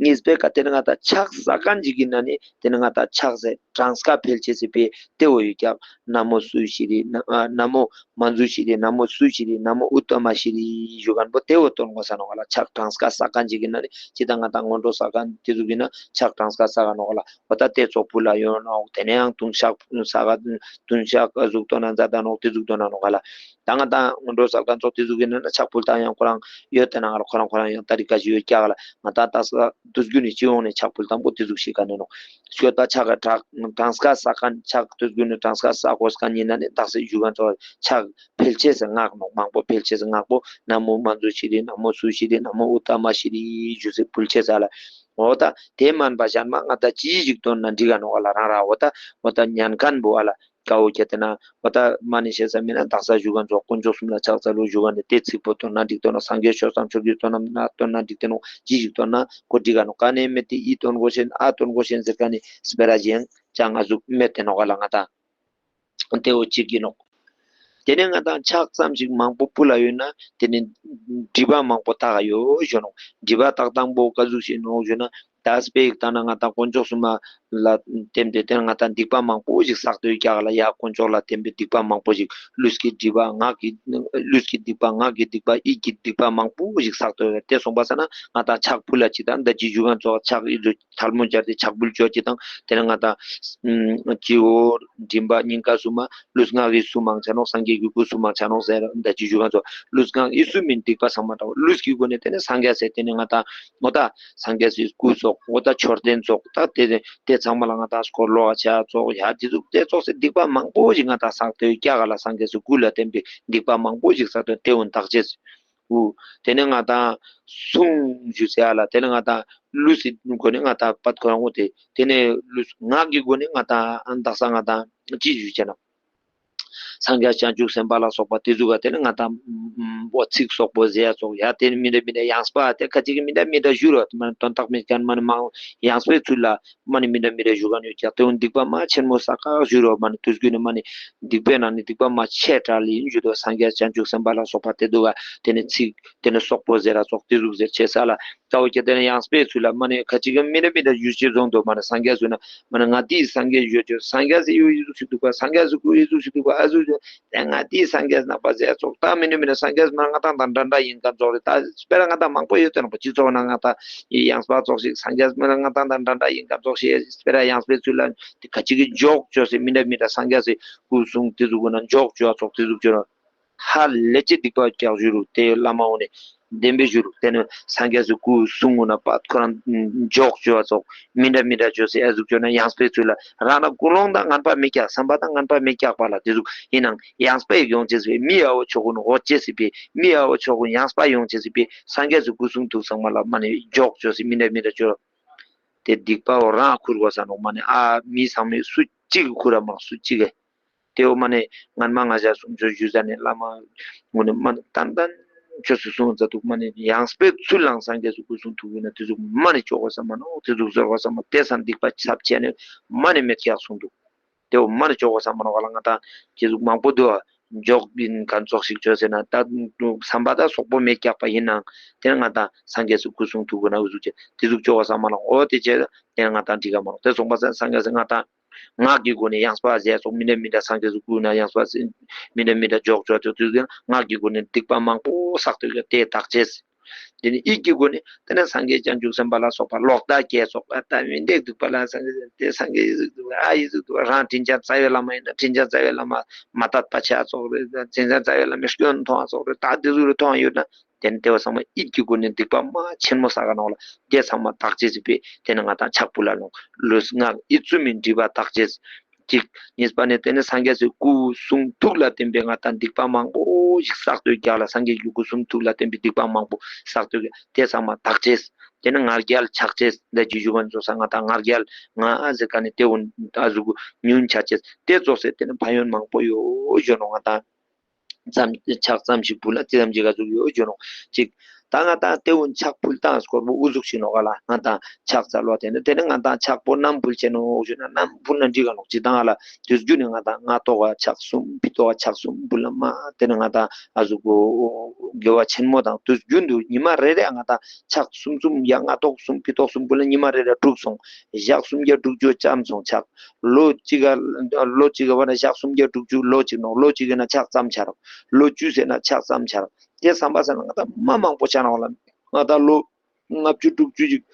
གཉིས་པེ་ཀ་དེ་ནི་ང་ད་ཕྱག་ས་ཀན་ཅིག་གི་ན་ནི་དེ་ནི་ང་ད་ཕྱག་ཟེར་གྲངས་ཀ་ཕལ་ཆེ་ཟེར་བེ་དེ་བོ་ཡོད་ཀྱག་ན་མོ་སུ་ཞི་རི་ན་ན་མོ་མ་འཛུ་ཞི་རི། ན་མོ་སུ་ཞི་རི། ན་མོ་ཨུ་ཏ་མ་ཞི་རི་ཞུ་མཁན་པོ་དེ་བོ་སྟོན་དགོས་ས་ནོག་ལ། ཕྱག་གྲངས་ཀ་ས་ཀན་ཅིག་གི་ན་ནི་ཅི་ད་ང་ད་སྔོན་འགྲོ་ས་ཀན་དེ་ཟུག་གི་ན་ཕྱག་གྲངས་ཀ་ས་ཀ་ནོག་ལ། འོ་ད་དེ་ཚོགས་ཕུལ་ལ་ཡོད་ནོག་དེ་ནས་ཡང་ལྟུང་བཤགས་ས་ཀ་ལྟུང་བཤགས་ཟུག་སྟོན་ན་མཛད་ད་ནོག་དེ་ཟུག་སྟོན་ན་ནོག་ལ། ད་ང་ད་སྔོན་འགྲོ་ས་ཀན་ཚོགས་དེ་ཟུག་གི་ན་ན་ཕྱག་ཕུལ་སྟངས་ཡང་ཁོ་རང་ཡོད་དེ་ན་ང་ལ་ཁོ་རང་ཁོ་རང་ཡང་ད་རི་ཀ་ཞིག་ཡོད་ཀྱག་ལ། ང་ད་ད་ས་དུས་རྒྱུན་ནས་སྤྱི་ཡོངས་ནས་ཕྱག་ཕུལ་སྟངས་པོ་དེ་ཟུག་ཞིག་ག་ནས་ནོག་ཤོད་ད་ཕྱག་ག་གྲངས་ཀ་ས་ཀན་ཕྱག་དུས་རྒྱུན་ནས་གྲངས་ཀ་ས་གོ་ས་ཀན་ཡིན་ན་ནི་དག་ས་ཞུ་མཁན་ཚོགས་ཕྱག་ཕལ་ཆེར་སྔགས་ནོག་མང་པོ་ཕལ་ཆེར་སྔགས་པོ་ན་མོ་མ་འཛུ་ཞི་རི། ན་མོ་སུ་ཞི་རི། ན་མོ་ཨུ་ཏ་མ་ཞི་རི་ཞུ་སེ་ཕུལ་ཆེ་ས་ལ། འོ་ད་དེ་མན་པ་གཞན་མ་ང་ད་ཅི་ཞིག་སྟོན་ན་འགྲིག་ག་ནོག་ལ། རང་ར་འོ་ད་འོ་ད་ཉན་མཁན་པོ་ཨ་ལ་དཀའ་བོ་ཁྱེད་དེ་ན་འོ་ད་མ་ནི་ཤེས་ས་མིན་ན་དག་ས་ཞུ་མཁན་ཚོགས་དཀོན་མཆོག་གསུམ་ལ་ཕྱག་འཚལ་ལོ་ཞུ་མཁན་ནི་དེ་ཚིག་པོ་སྟོན་ན་འགྲིག་སྟོན་ན། སངས་རྒྱས་ཆོས་དང་ཆོས་ཀྱི་བསོད་ནམས་ན་སྟོན་ན་འགྲིག་སྟོན་ན་ཅི་ཞིག་སྟོན་ན་གོ་འགྲིག་ག་ནོག་ག་ནས་མེད་དེ་ཨི་སྟོན་དགོས་ཤེས་ཨ་སྟོན་དགོས་ཤེས་ཟེར་ག་ནི་སྤེ་ར་གཞན་ཅང་ང་ཟུག་མེད་དེ་ནོག་ག་ལ་ང་ད། དེ་བོ་གཅིག་ཡིན་ནོག་དེ་ནས་ང་དང་ཕྱག་ཙམ་ཞིག་མང་པོ་ཕུལ་ལ་ཡོད་ན་དེ་ནས་སྒྲིབ་པ་མང་པོ་དག་ཡོད་ཞུ་ནོག་སྒྲིབ་པ་དག་སྟངས་པོ་ག་ཟུག་ཞིག་ནོག་ཞུ་ན་ད་སྤེ་ཡིག་ལྟ་ན་ང་དང་དཀོན་མཆོག་གསུམ་ལ་བརྟེན་ཏེ་དེ་ནས་ང་དང་སྡིག་པ་མང་པོ་ཞིག་བསགས་ཏེ་ཡོད་ཀྱག་ལ། ཡ་དཀོན་མཆོག་ལ་བརྟེན་པའི་སྡིག་པ་མང་པོ་ཞིག་ལུས་ཀྱི་སྒྲིབ་པ་ངག་གི་ལུས་ཀྱི་སྡིག་པ་ངག་གི་སྡིག་པ་ཡིད་ཀྱི་སྡིག་པ་མང་པོ་ཞིག་བསགས་ཏེ་ཡོད། དེ་སོང་པ་ས་ན་ང་དང་ཕྱག་ཕུལ་ལ་ཅི་དང་ད་ཅི་ཞུ་མཁན་ཚོགས་ཕྱག་ཡིད་དུ། ཐལ་མོ་སྦྱར་ཏེ་ཕྱག་འབུལ་བྱོས་ཅི་དང་དེ་ནས་ང་དང་སྤྱི་བོ་མགྲིན་པ་སྙིང་ག་གསུམ་མ་ལུས་ངག་ཡིད་གསུམ་མང་ཆ་ནོག་སངས་རྒྱས་ཀྱི་སྐུ་གསུམ་མང་ཆ་ནོག་ཟེར་འདི་ཅི་ཞུ་ག་ཚོགས་ལུས་ངག་ཡིད་གསུམ་མིན་སྡིག་པ་ཚང་མ་དང་ལུས་ཀྱི་སྒོ་ནས་དེ་ནས་སངས་རྒྱས་ཟེར་དེ་ནས་ང་དང་ངོ་ད་སངས་རྒྱས་སི་སྐུ་ཚོགས་ངོ་ད་མཆོད་རྟེན་ཚོགས་ད་དེ་དེ་ཚང་མ་ལ་ང་དང་སྐོར་ལོག་བྱ་ཚོགས་ཡ་དེ་ཚོགས་དེ་ཚོགས་སི་སྡིག་པ་མང་པོ་ཞིག་ང་དང་བསགས་ཏེ་ཡོད་ཀྱག་ལ། སངས་རྒྱས་སི་སྐུ་ལ་བརྟེན་པའི་སྡིག་པ་མང་པོ་ཞིག་བསགས་ཏེ་དེ་འོན་བདག་བྱེད། འུ། དེ་ནས་ང་དང་གསུང་ཞུ་ཟེར་ཡ་ལ་དེ་ནས་ང་དང་ལུས་སི་སྒོ་ནས་ང་དང་པད་ཁོ་རང་ངོ་དེ་དེ་ནས་ལུས་ངག་གི་སྒོ་ནས་ང་དང་ཨ་དག་ས་ང་དང་ཅི་ཞུ་བྱས་ན། སངས་རྒྱས་བྱང་ཆུབ་སེམས་དཔའ་ལ་སོགས་པ་དེ་ཚོ་ག་དེ་ནས་ང་དང་འོ་ཚིག་སོགས་པོ་ཟེར་ཡ་སོགས་ཡ་དེ་ནས་མི་འདྲ་མི་འདྲ་ཡངས་པ་དེ་ཁ་ཅིག་གི་མི་འདྲ་མི་འདྲ་ཞུ་རོགས་དེ་མ་དོན་དག་མེད་ཀྱང་མ་ནི་མང་ཡངས་པའི་ཚུལ་ལ། མ་ནི་མི་འདྲ་མི་འདྲ་ཞུ་ག་ནས་ཀྱག་དེ་འོན་སྡིག་པ་མ་ཆེན་མོ་བསགས་ཀ་ཞུ་རོགས་མ་ནི་དུས་རྒྱུན་ནས་མ་ནི་སྡིག་པའི་ནང་ནས་སྡིག་པ་མ་ཆེ་དྲགས་ལ་ཡིན་ཞུ་དོ། སངས་རྒྱས་བྱང་ཆུབ་སེམས་དཔའ་ལ་སོགས་པ་དེ་འདུག་ག་དེ་ནས་ཚིག་དེ་ནས་སོག་པོ་ཟེར་ར་སོགས་དེ་ཟུག་ཟེར་ཆེ་ས་ལ་ཀའོ་ཀྱ་དེ་ནས་ཡང་སྤེལ་ཚུལ་ལ་མ་ནི་ཁ་ཅིག་གི་མི་འདྲ་མི་འདྲ་ཞུ་ཆེ་བཟུང་དོ། མ་ནི་སངས་རྒྱས་ཟུག་ན་མ་ནི་ང་དེའི་སངས་རྒྱས་ཞུ་ཆེ་སངས་རྒྱས་སི་ཡུ་ཡི་ཟུག་ཞིག་འདུག་ག་སངས་རྒྱས་སི་སྐུ་ཡི་ཟུག་ཞིག་འདུག་ག་ཨ་ཟུག་ཞུ་དེ་ང་དེའི་སངས་རྒྱས་ནག་པ་ཟེར་ཚོགས་ད་མི་འདྲ་མི་འདྲ་སངས་རྒྱས་མ་ནི་ང་དང་དང་འདྲ་འདྲ་ཡིན་ག་ཚོགས་རེད་ད་སྤེ་ར་ང་དང་མང་པོ་ཡོད་དེ་ནང་པ་སྤྱི་ཚོགས་ནང་ང་དང་ཡི་ཡང་སྤ་ཚོགས་ཤིག་སངས་རྒྱས་མ་ནི་ང་དང་དང་འདྲ་འདྲ་ཡིན་ག་ཚོགས་ཤིག་སྤེ་ར་ཡང་སྤེལ་ཚུལ་ལ་དེ་ཁ་ཅིག་གི་འཇོག་བཅོས་སེ་མི་འདྲ་མི་འདྲ་སངས་རྒྱས་སི་སྐུ་གསུང་དེ་ཟུག་གུ་ན་འཇོག་བཅོས་ཚོགས་དེ་ཟུག་བཅོས་ན་ཧ་ལས་ཅི་སྡིག་པ་རྒྱག་ཞུ་རུ་དེ་བླ་མ་འོ་ནས་བདེན་པའི་ཞུ་རུ་དེ་ནི་སངས་རྒྱས་སི་སྐུ་གསུང་གུ་ན་པ་ཁོ་རང་འཇོག་བཅོས་ཚོགས་མི་འདྲ་མི་འདྲ་བཅོས་སེ་ཨ་ཟུག་བཅོས་ན་ཡང་སྤེལ་ཚུལ་ལ་རང་ན་ཀུན་སློང་དང་ངན་པ་མི་རྒྱག་བསམ་པ་དང་ངན་པ་མི་རྒྱག་པ་ལ་དེ་ཟུག་ཡིན་ནང་ཡང་སྤེལ་ཡོང་ཅེས་སི་མི་ཨ་བོ་ཆོག་གུ་ན་འོ་ཅེས་སི་པའི་མི་ཨ་བོ་ཆོག་གུ་ཡང་སྤེལ་ཡོང་ཅེས་སི་པའི་སངས་རྒྱས་སི་སྐུ་གསུང་ཐུགས་ཚང་མ་ལ་མ་ནི་འཇོག་བཅོས་སེ་མི་འདྲ་མི་འདྲ་བཅོས། དེ་སྡིག་པ་བོ་རང་ཁུར་དགོས་ས་ནོག་མ་ནི་ཨ་མི་ཚང་མས་སུ་གཅིག་གིས་ཁུར་ར་མ་སུ་གཅིག་གིས། དེ་བོ་མ་ནི་ངན་མ་ང་ཞ་སུམ་ཅུ་ཞུ་ས་ནས་བླ་མ་ངོ་ནས་མ་ནི་ཏན་ཏན་ཆོས་སུ་གསུང་མཛད་འདུག་མ་ནི་ཡང་སྤེལ་ཚུལ་ལའང་སངས་རྒྱས་སུ་སྐུ་གསུང་ཐུགས་ཡིན་ན་དེ་ཟུག་མ་ནི་ཆོག་གོ་ས་མ་ནོག་དེ་ཟུག་ཟེར་གོ་ས་མ་དེ་སང་སྡིག་པ་ཚབས་ཆེ་ནས་མ་ནི་མེད་ཀྱག་གསུང་འདུག་དེ་བོ་མ་ནི་ཆོག་གོ་ས་མ་ནོག་ག་ལ་ང་ད་དེ་ཟུག་མང་པོ་འདུག་ཨ། འཇོག་ཡིན་ག་ཚོགས་ཤིག་བཅོས་ཟེར་ན་ད་བསམ་པ་ད་སོག་པོ་མེད་ཀྱག་པ་ཡིན་ནའང་དེ་ང་ད་སངས་རྒྱས་སུ་སྐུ་གསུང་ཐུགས་ཀུན་ན་འུ་ཟུག་ཅེ་དེ་ཟུག་ཆོག་གོ་ས་མ་ནོག་འོ་དེ་ཅེ་དེ་ང་ད་འགྲིག་ག་མ་ནོག་དེ་སོང་པ་ས་སངས་རྒྱས་སུ་ང་ད་ངག་གི་སྒོ་ནས་ཡང་སྤ་ཟེར་སོགས་མི་འདྲ་མི་འདྲ་སངས་རྒྱས་སུ་སྐུ་ན་ཡང་སྤ་མི་འདྲ་མི་འདྲ་འཇོག་ཆོག་ཆོག་དུས་ཟེར་ངག་གི་སྒོ་ནས་སྡིག་པ་མང་པོ་བསགས་ཏེ་དེ་དག་ཅེས། དེ་ནས་ཡིད་ཀྱི་སྒོ་ནས་དེ་ནས་སངས་རྒྱས་བྱང་ཆུབ་སེམས་དཔའ་ལ་སོགས་པ་ལོག་ལྟ་སྐྱེས་སོགས་ཨ་ད་མི་འདེགས་འདུག་པ་ལ་སངས་རྒྱས་དེ་སངས་རྒྱས་ཡིད་ཟུག་འདུག་ཨ་ཡིད་ཟུག་འདུག་རང་དྲིན་ཅན་རྩ་བའི་བླ་མ་ཡིན་ན་དྲིན་ཅན་རྩ་བའི་བླ་མ་མ་དད་པ་ཆ་ཚོགས་རེད། དྲིན་ཅན་རྩ་བའི་བླ་མའི་སྐྱོན་མཐོང་ཚོགས་རེད། ད་དེ་ཟུག་རེ་མཐོང་ཡོད་ན། དེ་ནི་དེ་བ་ཚང་མ་ཡིད་ཀྱི་སྒོ་ནས་སྡིག་པ་མ་ཆེན་མོ་བསགས་ག་ནོག་ལ། དེ་ཚང་མ་དག་ཅེས་ཟེར་བས་དེ་ནི་ང་དང་ཕྱག་ཕུལ་ལ་ལོངས། ལུས་ངག་ཡིད་གསུམ་མིན་སྒྲིབ་པ་དག་ཅེས། གཅིག་གཉིས་པ་ནི་དེ་ནི་སངས་རྒྱས་སི་སྐུ་གསུང་ཐུགས་ལ་བརྟེན་པའི་ང་དང་སྡིག་པ་མང་པོ་ཞིག་བསགས་ཏེ་རྒྱག་ལ། སངས་རྒྱས་ཀྱི་སྐུ་གསུང་ཐུགས་ལ་བརྟེན་པའི་སྡིག་པ་མང་པོ་བསགས་ཏེ་རྒྱག་དེ་ཚང་མ་དག་ཅེས། དེ་ནི་ང་རྒྱལ་ཆག་ཅེས། འདི་ཅི་ཞུ་མཁན་ཚོ་ས་ང་དང་ང་རྒྱལ་ང་ཨ་ཟེར་ག་ནི་དེ་འུན་ཨ་ཟུག་ཉུང་ཆག་ཅེས། དེ་ཚོགས་སེ་དེ་ནི་ཕན་ཡོན་མང་པོ་ཡོད་ཞུ་ནོག་ང་དང་། ཙམ་ཕྱག་ཙམ་ཞིག་ཕུལ་ན་ཅི་ཙམ་ཅིག་ག་ཟུག་ཡོད་ཞུ་ནོག་གཅིག་ད་ང་ད་ལྟེ་བོ་ཕྱག་ཕུལ་སྟངས་སྐོར་པོ་ཨུ་ཚུགས་ཤིག་ནོག་ག་ལ། ང་ད་ཕྱག་འཚལ་བ་དེ་ནི་དེ་ནི་ང་ད་ཕྱག་པོ་བསྣམས་ཕུལ་བྱས་ནོག་ཞུ་ན་བསྣམས་ཕུལ་ན་འགྲིག་ག་ནོག། ཅི་ད་ང་ལ་དུས་རྒྱུན་ནས་ང་ད་སྔ་ཐོག་ག་ཕྱག་གསུམ་ཕྱི་ཐོག་ག་ཕྱག་གསུམ་ཕུལ་ན་མ་དེ་ནི་ང་ད་ཨ་ཟུག་གོ་དགེ་བ་ཆེན་མོ་དང་དུས་རྒྱུན་དུ་ཉི་མ་རེ་རེ་ང་ད་ཕྱག་གསུམ་གསུམ་ཡ་སྔ་ཐོག་གསུམ་ཕྱི་ཐོག་གསུམ་ཕུལ་ན་ཉི་མ་རེ་རེ་དྲུག་སོང་། ཞག་སུམ་བརྒྱ་དྲུག་ཅུ་ཙམ་སོང་ཕྱག། ལོ་གཅིག་ག་ལོ་གཅིག་ག་བ་ན་ཞག་སུམ་བརྒྱ་དྲུག་ཅུ་ལོ་གཅིག་ནོག། ལོ་གཅིག་གི་ན་ཕྱག་ཙམ་ཆ་རོག། ལོ་བཅུ་ཟེར་ན་ཕྱག་ཙམ་ཆ་རོག། དེ་བསམ་པ་ས་ན་ང་ད་མ་མང་པོ་ཆ་ནོག་ལ། ང་ད་ལོ་ལྔ་བཅུ་དྲུག་ཅུ་ཅིག།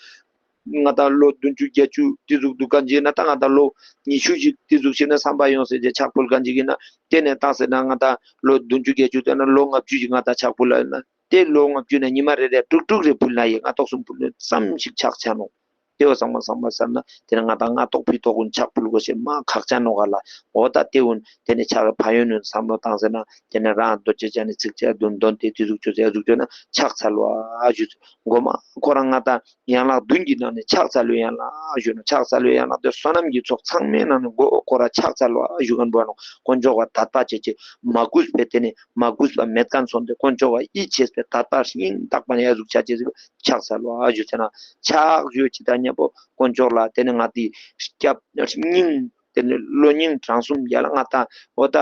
ང་ད་ལོ་བདུན་ཅུ་བརྒྱད་ཅུ་དེ་ཟུག་འདུག་ག་ཅིག་ན་ད་ང་ད་ལོ་ཉི་ཤུ་ཅིག་དེ་ཟུག་ཞིག་ན་བསམ་པ་ཡོང་ཟེར་ཏེ་ཕྱག་ཕུལ་ག་ཅིག་ཡིན་ན་དེ་ནས་བཏང་ཟེར་ན་ང་ད་ལོ་བདུན་ཅུ་བརྒྱད་ཅུ་དེ་ན་ལོ་ལྔ་བཅུ་ཅིག་ང་ད་ཕྱག་ཕུལ་ལ་ཡིན་ན་དེ་ལོ་ལྔ་བཅུ་ནས་ཉི་མ་རེ་རེ་དྲུག་དྲུག་རེ་ཕུལ་ན་ཡིན་ང་ཏོག་གསུམ་ཕུལ་ན་ཙམ་ཞིག་ཕྱག་ཆ་ནོག། དེ་བ་ཚང་མ་ཚང་མ་ཟེར་ན་དེ་ནས་ང་ད་སྔ་ཐོག་ཕྱི་ཐོག་ཀུན་ཕྱག་ཕུལ་དགོས་ཞེས་མ་ཁག་ཆ་ནོག་ག་ལ། འོ་ད་དེ་ཀུན་དེ་ནས་ཕྱག་གི་ཕན་ཡོན་ནི་བསམ་བློ་བཏང་ཟེར་ན་དེ་ནས་རང་རྡོ་རྗེ་ཅན་ནི་ཚིགས་བཅད་བདུན་འདོན་ཏེ་དེ་ཟུག་བཅོས་ཟེར་ཟུག་བཅོས་ན་ཕྱག་འཚལ་བ་ཞུ། མགོ་མ་ཁོ་རང་ང་ད་ཡན་ལག་བདུན་གྱི་ནང་ནས་ཕྱག་འཚལ་བའི་ཡན་ལག་ཞུ་ན་ཕྱག་འཚལ་བའི་ཡན་ལག་དེ་བསོད་ནམས་ཀྱི་ཚོགས་ཚང་མའི་ནང་ནས་མགོ་ཁོ་རང་ཕྱག་འཚལ་བ་ཞུ་མཁན་པོ་ནོག། དཀོན་མཆོག་ག་དད་པ་བྱེད་ཅེས་མ་གུས་པའི་དེ་ནས་མ་གུས་པ་མེད་མཁན་སོང་སྟེ་དཀོན་མཆོག་ག་ཡིད་ཆེས་པའི་དད་པ་སྙིང་ཐག་པ་ནས་ཡ་ཟུག་ཆ་ཅེས་ཟིག་ཕྱག་འཚལ་བ་ཞུ་ཟེར་ན། ཕྱག་ཞུ་ཅི་དང་མཉམ་པོ་དཀོན་མཆོག་ལ་དེ་ནི་ང་དེ་སྐྱབས་སྙིང་དེ་ནི་བློ་སྙིང་བྲང་གསུམ་ཡ་ལ་ང་ད་འོ་ད་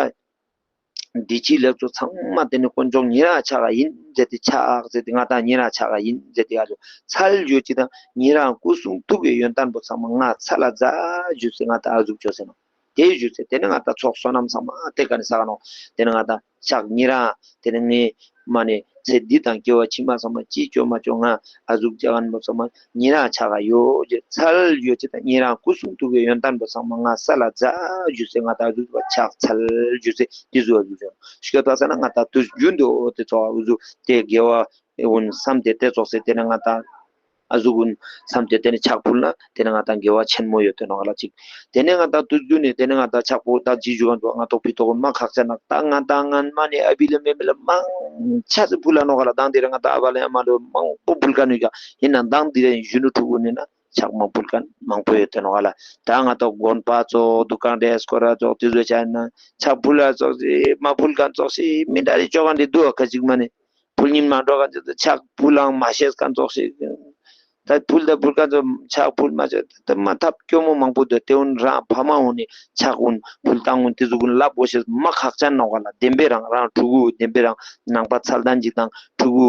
འདི་ཕྱི་ལེགས་ཚོགས་ཚང་མ་དེ་ནི་དཀོན་མཆོག་ཉེ་རང་ཕྱག་ག་ཡིན་ཟེར་ཏེ་ཕྱག་ཟེར་ཏེ་ང་ད་ཉེ་རང་ཕྱག་ག་ཡིན་ཟེར་ཏེ་ཡ་ལ་འཚལ་ཞུ་ཅི་དང་ཉེ་རང་སྐུ་གསུང་ཐུགས་ཀྱི་ཡོན་ཏན་པོ་ཚང་མ་ང་འཚལ་ལ་མཛད་ཞུ་ཟེར་ང་ད་ཨ་ཟུག་བཅོས་ཟེར་ན། དེ་ཞུ་ཚེ་དེ་ནི་ང་ད་ཚོགས་བསོད་ནམས་ཚང་མ་དེ་ག་ནས་ས་ག་ནོ། དེ་ནི་ང་ད་ཕྱག་ཉེ་རང་དེ་ནི་ངའི་མ་ནི་ཚེ་འདི་དང་སྐྱེ་བ་ཕྱི་མ་ཚང་མ་ཅི་སྐྱོ་མ་སྐྱོ་ང་ཨ་ཟུག་ཅག་ག་ནི་མོ་ཚང་མ་ཉེ་རང་ཕྱག་ག་ཡོད་ཅེས་འཚལ་ཡོད་ཅེས་དང་ཉེ་རང་སྐུ་གསུང་ཐུགས་ཀྱི་ཡོན་ཏན་པོ་ཚང་མ་ང་འཚལ་ལ་མཛད་ཞུ་ཚེ་ང་ད་ཨ་ཟུག་ཕྱག་འཚལ་ཞུ་ཚེ་དེ་ཟུག་ཨ་ཟུག་ཞུ་ཤི་ཀ་ད་ས་ན་ང་ད་དུས་རྒྱུན་དུ་དེ་ཚོགས་ཨ་ཟུག་དེ་དགེ་བ། ཨེ་འུན་བསམ་སྟེ་དེ་ཙོགས་སེ་དེ་ནས་ང་ད་ཨ་ཟུག་འུན་བསམ་སྟེ་དེ་ནས་ཕྱག་ཕུལ་ན་དེ་ནས་ང་ད་དགེ་བ་ཆེན་མོ་ཡོད་དེ་ནོ་ང་ལ་ཅིག། དེ་ནས་ང་ད་དུས་རྒྱུན་ནས་དེ་ནས་ང་ད་ཕྱག་པོ་ད་ཇི་ཞུ་ག་འདུག་ང་ཏོག་ཕི་ཏོག་མ་ཁག་ཆ་ན་ད་ང་ད་ང་མ་ནས་ཨ་བི་ལ་མེ་མེ་ལ་མང་ཆ་སེ་ཕུལ་ལ་ནོ་ག་ལ་དང་དེ་རེ་ང་ད་ཨ་བ་ལ་ཡ་མ་ལོ་མང་པོ་ཕུལ་ག་ནུས་ཀྱང་ཡིན་ན་དང་དེ་རེ་གཞོན་ནུ་ཕྲུ་གུ་ནས་ན་ཕྱག་མ་ཕུལ་ག་མང་པོ་ཡོད་དེ་ནོ་ག་ལ། ད་ང་ད་དགོན་པ་ཙོགས་འདུ་ཁང་རེ་སྐོར་ར་ཙོགས་དེ་ཚོ་ཆ་ན་ཕྱག་ཕུལ་ལ་ཙོགས་སེ་མ་ཕུལ་ག་ཙོགས་སེ་མི་འདྲ་རེ་ཅོ་ག་འདི་འདུག་ཁ་ཅིག་མ་ནས། ཕུལ་ཉིན་མ་འགྲོ་ག་ཅིག་ཕྱག་ཕུལ་ལང་མ་ཤེས་ག་ཙོགས་ཤིག། ད་ཕུལ་ད་ཕུལ་ག་ཙོགས་ཕྱག་ཕུལ་མ་ཤེས་ད་མ་ཐབས་སྐྱོ་མོ་མང་པོ་འདུག་དེ་འུན་རང་ཕ་མ་འུན་ནི་ཕྱག་འུན་ཕུལ་བཏང་འུན་དེ་ཟུག་འུན་ལབ་དགོས་ཤེས་མ་ཁག་ཅན་ནོ་ག་ལ། བདེན་པའི་རང་རང་ཕྲུ་གུ་བདེན་པའི་རང་ནང་པ་ཚལ་དང་ཅིག་དང་ཕྲུ་གུ་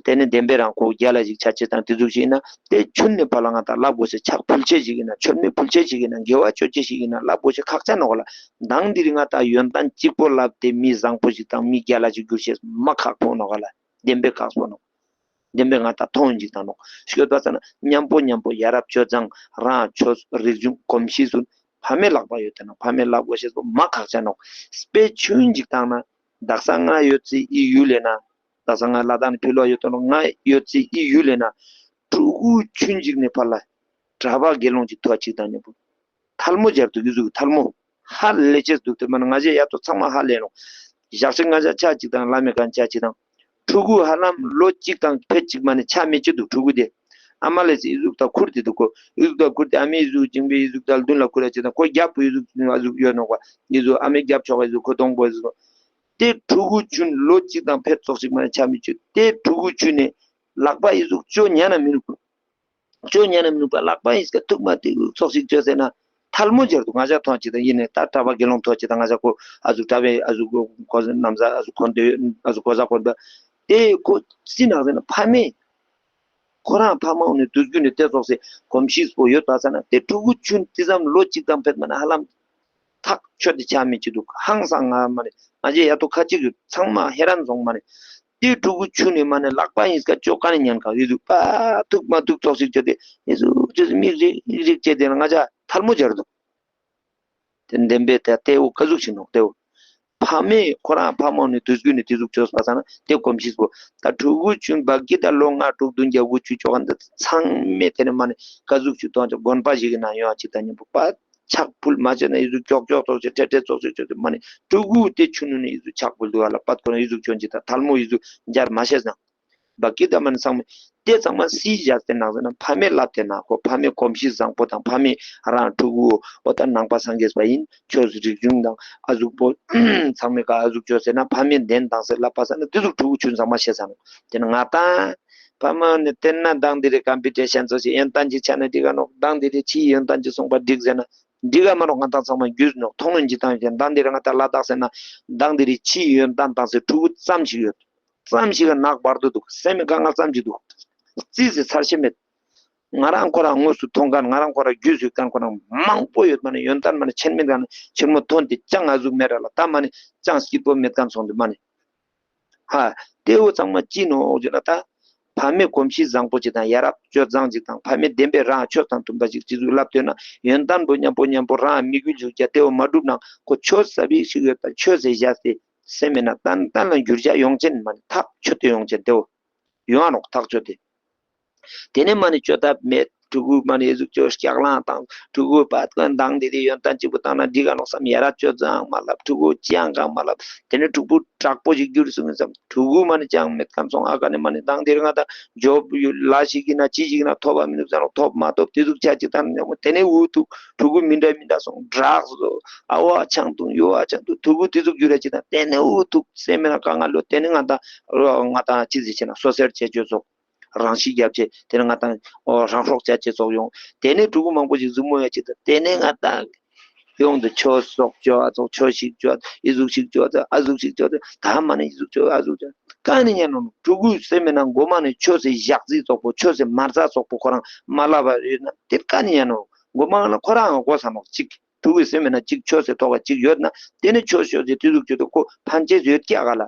དེ་ནི་བདེན་པའི་རང་ཁོ་རྒྱ་ལ་ཞིག་ཆ་ཆེ་དང་དེ་ཟུག་ཞིག་ཡིན་ན་དེ་ཆུན་ནི་ཕ་ལ་ང་ད་ལབ་དགོས་ཤེས་ཕྱག་ཕུལ་ཆེ་ཞིག་ཡིན་ན་ཆོད་མེད་ཕུལ་ཆེ་ཞིག་ཡིན་ན་དགེ་བ་ཅོ་ཆེ་ཞིག་ཡིན་ན་ལབ་དགོས་ཤེས་ཁག་ཅན་ནོ་ག་ལ། མདང་འདིར་ང་ད་ཡོན་ཏན་གཅིག་པོ་ལབ་སྟེ་མི་བཟང་པོ་ཞིག་དང་མི་རྒྱ་ལ་ཞིག་འགྱུར་ཤེས་མ་ཁག་པོ་ནོ་ག་ལ། བདེན་པའི་ཁག་པོ་ནོ། བདེན་པའི་ང་ད་མཐོང་འཇིག་དང་ནོ། ཤོད་པ་ས་ན་མཉམ་པོ་མཉམ་པོ་ཡ་རབས་སྤྱོད་བཟང་རང་ཆོས་རིག་གཞུང་གོམས་གཤིས་སུ་ཕ་མའི་ལག་པ་ཡོད་དེ་ན་ཕ་མའི་ལག་པ་ཤེས་པོ་མ་ཁག་ཅན་ནོ། དཔེ་ཆུན་འཇིག་དང་ན་དག་ས་ང་ཡོད་ཚེ་ཨི་ཡུལ་ལས་ན་དག་ས་ང་ལ་དང་ཕི་ལོ་ཡོད་དེ་ནོ་ང་ཡོད་ཚེ་ཨི་ཡུལ་ལས་ན་ཕྲུ་གུ་ཆུན་འཇིག་ནས་ཕར་ལ་གྲྭ་པ་དགེ་སློང་གཅིག་ཐོག་གཅིག་དང་མཉམ་པོ། ཐལ་མོ་སྦྱར་དུ་ཡུ་ཟུག་ཐལ་མོ། ཧ་ལས་ཅེས་འདུག་དེ་མ་ན་ང་ཞེ་ཡ་ཏོ་ཚང་མ་ཧ་ལས་རུང་། ཞག་ཅིག་ང་ཞ་ཆ་གཅིག་དང་བླ་མེད་གང་ཆ་གཅིག་དང་། ཕྲུ་གུ་ཧ་ལམ་ལོ་གཅིག་དང་ཕེད་གཅིག་མ་ནི་ཆ་མེད་ཅི་འདུག་ཕྲུ་གུ་དེ། ཨ་མ་ལས་ཚེ་ཡུ་ཟུག་དང་ཁུར་དེ་འདུག་གོ། ཡུ་ཟུག་དང་ཁུར་དེ་ཨ་མའི་ཡུ་ཟུག་ཅིང་པའི་ཡུ་ཟུག་དང་བདུན་ལ་ཁུར་ཡ་གཅིག་དང་ཁོ་རྒྱབ་པོ་ཡུ་ཟུག་ཨ་ཟུག་ཡོད་ནོ་ག། ཡུ་ཟུག་ཨ་མའི་རྒྱབ་ཆོག་ཡུ་ཟུག་ཁོ་གདོང་པོ་ཡུ་ཟུག་དེ་ཕྲུ་གུ་ཆུན་ལོ་གཅིག་དང་ཕེད་ཙོག་ཅིག་མ་ནི་ཆ་མེད་ཅི་དེ་ཕྲུ་གུ་ཆུན་ནས་ལག་པ་ཡུ་ཟུག་ཅོ་ཉན་ན་མི་ནུག་ཅོ་ཉན་ན་མི་ནུག་པ་ལག་པ་ཡིན་སྐད་ཐུག་མ་ཐུག་ཚོགས་ཤིག་ཅོ་ཟེར་ན་ཐལ་མོ་སྦྱར་འདུག་ང་ཅག་མཐོང་ཅིག་དང་ཡིན་ནས་ད་གྲྭ་པ་དགེ་སློང་མཐོང་ཅིག་དང་ང་ཅག་ཁོ་ཨ་ཟུག་གྲྭ་པའི་ཨ་ཟུག་གོ་ནམ་ཟ་ཨ་ཟུག་གོ་འདོད་ཨ་ཟུག་གོ་ཟ་གོ་འདོད་དེ་ཁོ་སི་ནག་ཟེར་ན་ཕ་མས་ཁོ་རང་ཕ་མ་འོ་ནས་དུས་རྒྱུན་ནས་དེ་ཚོགས་སེ་གོམས་གཤིས་པོ་ཡོད་པ་ས་ན་དེ་ཕྲུ་གུ་ཆུན་དེ་ཙམ་ལོ་གཅིག་དང་ཕེད་མ་ན་ཧ་ལམ་ཐག་ཆོད་དེ་ཆ་མེད་ཅི་འདུག་ཧང་སང་ང་མ་ནི་ང་ཅག་ཡ་ཏོ་ཁ་ཅིག་ཡོད་ཚང་མ་ཧེ་རན་སོང་མ་ནི། དེ་ཕྲུ་གུ་ཆུན་ནས་མ་ནི་ལག་པ་ཡིན་སྐད་ཅོ་ཀ་ནས་ཉན་ག་ཡི་ཟུག་པ་ཐུག་མ་ཐུག་ཙོག་ཞིག་བྱས་ཏེ་ཡི་ཟུག་ཅི་ཟིག་མིག་རིག་རིག་བྱས་ཏེ་ང་ཅག་ཐལ་མོ་སྦྱར་འདུག་དེ་བདེན་པའི་དེ་ལྟེ་བོ་ཀ་ཟུག་ཞིག་ནོག་ལྟེ་བོ། ཕ་མས་ཁོ་རང་ཕ་མ་ནས་དུས་རྒྱུན་ནས་དེ་ཟུག་བྱོས་པ་ས་ན་དེ་གོམས་གཤིས་པོ། ད་ཕྲུ་གུ་ཆུན་བག་གི་ད་ལོ་ལྔ་དྲུག་བདུན་བརྒྱད་དགུ་བཅུ་ཅོ་ག་འདི་ཚང་མས་དེ་ནས་མ་ནི་ཀ་ཟུག་ཞིག་གཏོང་ཅིག་དགོན་པ་ཞིག་གི་ནང་ཡོང་ཅིག་ད་མཉམ་པོ་པ། ཕྱག་ཕུལ་མ་བྱས་ན་ཡི་ཟུག་ཀྱོག་ཀྱོག་ཙོག་ཅིག་ཁྲེ་ཁྲེ་ཙོག་ཅིག་ཅོ་དེ་མ་ནི་ཕྲུ་གུ་དེ་ཆུན་ནུ་ནས་ཡི་ཟུག་ཕྱག་ཕུལ་འདུག་ཨ་ལ་པད་ཁོ་ན་ཡི་ཟུག་ཆོན་ཅིག་ད་ཐལ་མོ་ཡི་ཟུག་འབྱར་མ་ཤེས་ན། བ་ཀི་ད་མ་ནི་ཚང་མ་དེ་ཚང་མ་སི་བཞག་དེ་ནང་ཟེར་ན་ཕ་མས་ལབ་དེ་ན་ཁོ་ཕ་མའི་གོམས་གཤིས་བཟང་པོ་དང་ཕ་མས་རང་ཕྲུ་གུ་འོ་ད་ནང་པ་སངས་རྒྱས་པ་ཡིན་ཆོས་རིག་གཞུང་དང་ཨ་ཟུག་པོ་ཚང་མས་ཀ་ཨ་ཟུག་ཆོས་ཟེར་ན་ཕ་མས་བདེན་དང་ཟེར་ལབ་པ་ཟེར་ན་དེ་ཟུག་ཕྲུ་གུ་ཆུན་ཚང་མ་ཤེས་ས་ནོ། དེ་ན་ང་ད་ ཕ་མ་ནི་བལྟས་ན་མདང་དེ་རེད། ཀམ་པུ་ཊར་ཤན་ཚོ་ཞིག་ཡོན་ཏན་ཅིག་ཆགས་ན་འགྲིག་ག་ནོག་མདང་དེ་རེད། ཕྱིའི་ཡོན་ཏན་ཅིག་སོང་པ་འགྲིག་ཟེར་ན་འགྲིག་ག་མ་ནོག་ང་ཏང་ཚང་མ་རྒྱུས་ནོག་མཐོང་ལོན་ཅིག་བཏང་ཡོད་ཀྱང་མདང་དེ་རེད། ང་ཏང་ལ་དྭགས་ཟེར་ན་མདང་དེ་རེད། ཕྱིའི་ཡོན་ཏན་བཏང་སའི་ཕྲུ་གུ་ཙམ་ཞིག་ཡོད། ཙམ་ཞིག་ག་ནག་བར་དུ་འདུག་སེམས་མི་དཀའ་ངལ་ཙམ་ཞིག་འདུག་རྩིས་ཟེར་ཚར་ཤེས་མེད། ང་རང་ཁོ་རང་དངོས་སུ་མཐོང་མཁན། ང་རང་ཁོ་རང་རྒྱུས་ཡོད་མཁན་ཁོ་རང་མང་པོ་ཡོད། མ་ནི་ཡོན་ཏན་མ་ནི་ཆེན་མེད་མཁན་ཆེན་མོ་ཐོན་ཏེ་ཅང་ཨ་ཟུག་མེད་ར་ལ། ད་མ་ནི་ཅང་སྐྱིད་པོ་མེད་མཁན་སོང་དུས་མ་ནི། ཧ། དེ་བོ་ཚང་མ་ཅི་ནོག་ཟེར་ན། ད་ཕ་མའི་གོམས་གཤིས་བཟང་པོ་ཅིག་དང་། ཡ་རབས་སྤྱོད་བཟང་ཅིག་དང་། ཕ་མའི་བདེན་པའི་རང་ཆོས་དང་མཐུན་པ་ཅིག་ཅི་ཟུག་ལབ་འདོད་ན། ཡོན་ཏན་པོ་མཉམ་པོ་མཉམ་པོ་རང་དམིགས་ཡུལ་ཞིག་བྱ། དེ་བོ་མ་བསྒྲུབ་ན་ཁོ་ཆོས་ཟེར་བ་ཞིག་ཡོད་པ། ཆོས་ཟེར་བྱ་སྟེ་སེམས་མེད་ན་ཏན་ཏན་ལ་འགྱུར་བྱ་ཡོང་ཅན་མ་ནི་ཐག་ཆོད་དེ་ཡོང་ཅན་དེ་བོ་ཡོང་ཨ་ནོག་ཐག་ཆོད་དེ། དེ་ནས་མ་ནི་བཅོ་ཐབས་མེད། ཕྲུ་གུ་མ་ནི་ཨེ་ཟུག་ཅོ་སྐྱག་ལང་དང་། ཕྲུ་གུ་བད་ཀན་མདང་དེ་དེ་ཡོན་ཏན་གཅིག་པུ་བཏང་ན་འགྲིག་ག་ནོག་བསམ། ཡ་རབས་སྤྱོད་བཟང་མ་ལབ། ཕྲུ་གུ་ཅང་གང་མ་ལབ། དེ་ནས་ཕྲུ་གུ་དྲག་པོ་ཞིག་འགྱུར་སོང་བསམ། ཕྲུ་གུ་མ་ནི་ཅང་མེད་མཁན་སོང་། ཨ་ཀ་ནས་མ་ནི་མདང་དེ་རེད། ང་ད་ཇོབ་ལ་ཞིག་ཡིན་ན་ཅི་ཞིག་ཡིན་ན་ཐོབ་པ་མི་འདུག་ཟེར་རོགས། ཐོབ་མ་ཐོབ་དེ་ཟུག་ཆ་ཅིག་དང་། དེ་ནས་འུ་ཐུག་ཕྲུ་གུ་མི་འདྲ་མི་འདྲ་སོང་། ཌྲག་སོ་ཨ་བ་ཆང་འཐུང་ཡོ་ཨ་ཆང་འཐུང་། ཕྲུ་གུ་དེ་ཟུག་འགྱུར་ར་ཅིག་དང་། དེ་ནས་འུ་ཐུག་སེམས་མེད་ན་དཀའ་ངལ་ལོ། དེ་ནས་ང་ད་ང་ད་ཅི་ཟེར་ཆེ་ན་སོ་སེར་བྱེད་ཅོ་སོགས། རང་ཤི་རྒྱབ་ཆེད་དེ་ནས་ང་དང་ཨོ་རང་སྲོག་བཅད་ཆེད་སོགས་ཡོང་། དེ་ནས་ཕྲུ་གུ་མང་པོ་ཞིག་གཟིགས་མོ་ཡ་ཆེད་དུ། དེ་ནས་ང་དང་ཡོང་དུ་ཆོས་སོགས་ཅོ་ཨ་ཚོགས། ཆོས་ཤིག་ཅོ་ཨ་ཨི་ཟུག་ཤིག་ཅོ་ཨ་ཨ་ཟུག་ཤིག་ཅོ། ད་མ་ནི་ཨི་ཟུག་ཅོ་ཨ་ཟུག་ཅོ། ཀ་ནི་ཉན་ནོ། ཕྲུ་གུའི་སེམས་མེད་ན་མགོ་མ་ནས་ཆོས་སེ་ཞག་རྩི་ཙོག་པོ་ཆོས་སེ་མར་ཟ་ཙོག་པོ་ཁོ་རང་མ་ལབ་པ་ཡོད་ན་དེ་ཀ་ནི་ཉན་ནོ། མགོ་མ་ན་ཁོ་རང་གོ་ས་ནོ་ཅིག་ཕྲུ་གུའི་སེམས་མེད་ན་ཅིག་ཆོས་སེ་ཐོག་ག་ཅིག་ཡོད་ན་དེ་ནི་ཆོས་ཤོད་ཅེ་དུས་ཟུག་ཅོ་དུ་ཁོ་ཕན་ཆེ་ཡོད་ཀྱག་ག་ལ།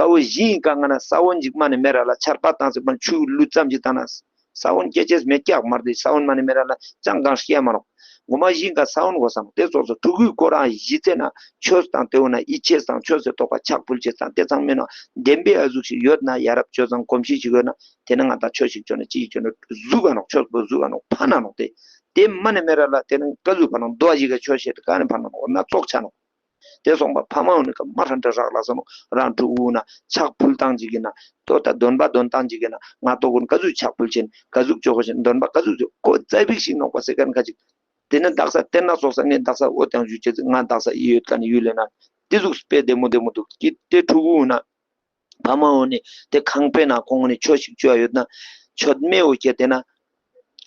དཀར་བོ་བཞི་ཡིན་ཀ་ང་ན་ས་བོན་འཇིག་མ་ནི་མེ་ར་ལ་ཆར་པ་བཏང་སྲིད་པ་ཆུ་ལུད་ཙམ་ཞིག་བཏང་ན་ས་བོན་སྐྱེ་ཅེས་མེད་ཀྱག་མར་དེ་ས་བོན་མ་ནི་མེ་ར་ལ་ཅང་གང་སྐྱེ་མ་རོགས། ངོ་མ་བཞི་ཡིན་ཀ་ས་བོན་གོ་སང་དེ་ཙོགས་སུ་ཕྲུ་གུའི་ཁོ་རང་གཞི་རྩེ་ན་ཆོས་དང་དེ་བོ་ན་ཡིད་ཆེས་དང་ཆོས་སུ་གཏོགས་པ་ཕྱག་ཕུལ་ཅེས་དང་དེ་ཚང་མེད་ན་བདེན་པའི་ཨ་ཟུག་ཞིག་ཡོད་ན་ཡ་རབས་སྤྱོད་བཟང་གོམས་གཤིས་ཤིག་ཡོད་ན་དེ་ནི་ང་དང་ཆོས་ཤིག་ཅོ་ན་ཅི་ཞིག་ཅོ་ན་ཟུག་ག་ནོག་ཆོས་པོ་ཟུག་ག་ནོག་ཕ་ན་ནོག་དེ་དེ་མ་ནི་མེ་ར་ལ་དེ་ནི་ཀ་ཟུག་ཕ་ནོག་རྡོ་བཞི་ག་ཆོས་བཤད་དེ་ཀ་ནི་ཕ་ན་ནོག་འོ་ན་ཙོག་ཆ་ནོག་དེ་སོང་པ་ཕ་མ་འོ་ནི་ཀ་མ་ཧྲན་ཏྲ་རག་ལ་སོང་ནོ། རང་ཕྲུ་གུ་ན་ཕྱག་ཕུལ་སྟངས་ཅིག་གི་ན་ཏོ་ད་འདོན་པ་འདོན་སྟངས་ཅིག་གི་ན་ང་ཏོ་ཀུན་ཀ་ཟུག་ཕྱག་ཕུལ་ཆེན་ཀ་ཟུག་ཅོ་གོ་ཆེན་འདོན་པ་ཀ་ཟུག་ཅོ་ཀོ་ཙ་པིག་ཞིག་ནོག་པ་སེ་ཀན་ཁ་ཅིག་དེ་ནི་དག་ས་དེ་ན་སོགས་ས་ངས་དག་ས་འོ་དང་ཞུ་ཆེ་ང་དག་ས་ཡི་ཡོད་ཀ་ནི་ཡུལ་ལེ་ན་དེ་ཟུག་སྤེ་བདེ་མོ་བདེ་མོ་འདུག་ཀི་དེ་ཕྲུ་གུ་ན་ཕ་མ་འོ་ནི་དེ་ཁང་པའི་ནང་ཁོང་ནི་ཆོས་ཤིག་ཅོ་ཡ་ཡོད་ན་ཆོད་མེ་འོ་ཁྱེད་དེ་ན།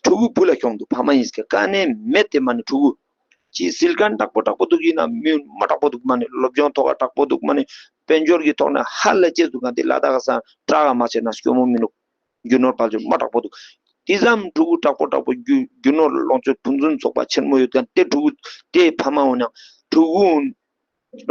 ཕྲུ་གུ་བུ་ལ་ཁྱོང་འདུག་ཕ་མ་ཡིན་སྐད་ཀ་ནས་མེད་དེ་མ་ནི་ཕྲུ་གུ། ཅི་སིལ་མཁན་དྲག་པོ་དྲག་པོ་འདུག་ཡིན་ན་མི་མ་དྲག་པོ་འདུག་མ་ནི་སློབ་སྦྱོང་ཐོག་ག་དྲག་པོ་འདུག་མ་ནི་དཔལ་འབྱོར་གྱི་ཐོག་ནས་ཧ་ལས་ཅེས་འདུག་ག་འདི་ལ་དྭགས་ས་དྲག་ག་མ་བྱས་ན་སྐྱོ་མོ་མི་འདུག་རྒྱུ་ནོར་དཔལ་འབྱོར་མ་དྲག་པོ་འདུག་དེ་ཙམ་ཕྲུ་གུ་དྲག་པོ་དྲག་པོ་རྒྱུ་རྒྱུ་ནོར་ལོངས་སྤྱོད་ཕུན་སུམ་ཚོགས་པ་ཆེན་མོ་ཡོད་མཁན་དེ་ཕྲུ་གུ་དེ་ཕ་མ་འོ་ན་ཕྲུ་གུ་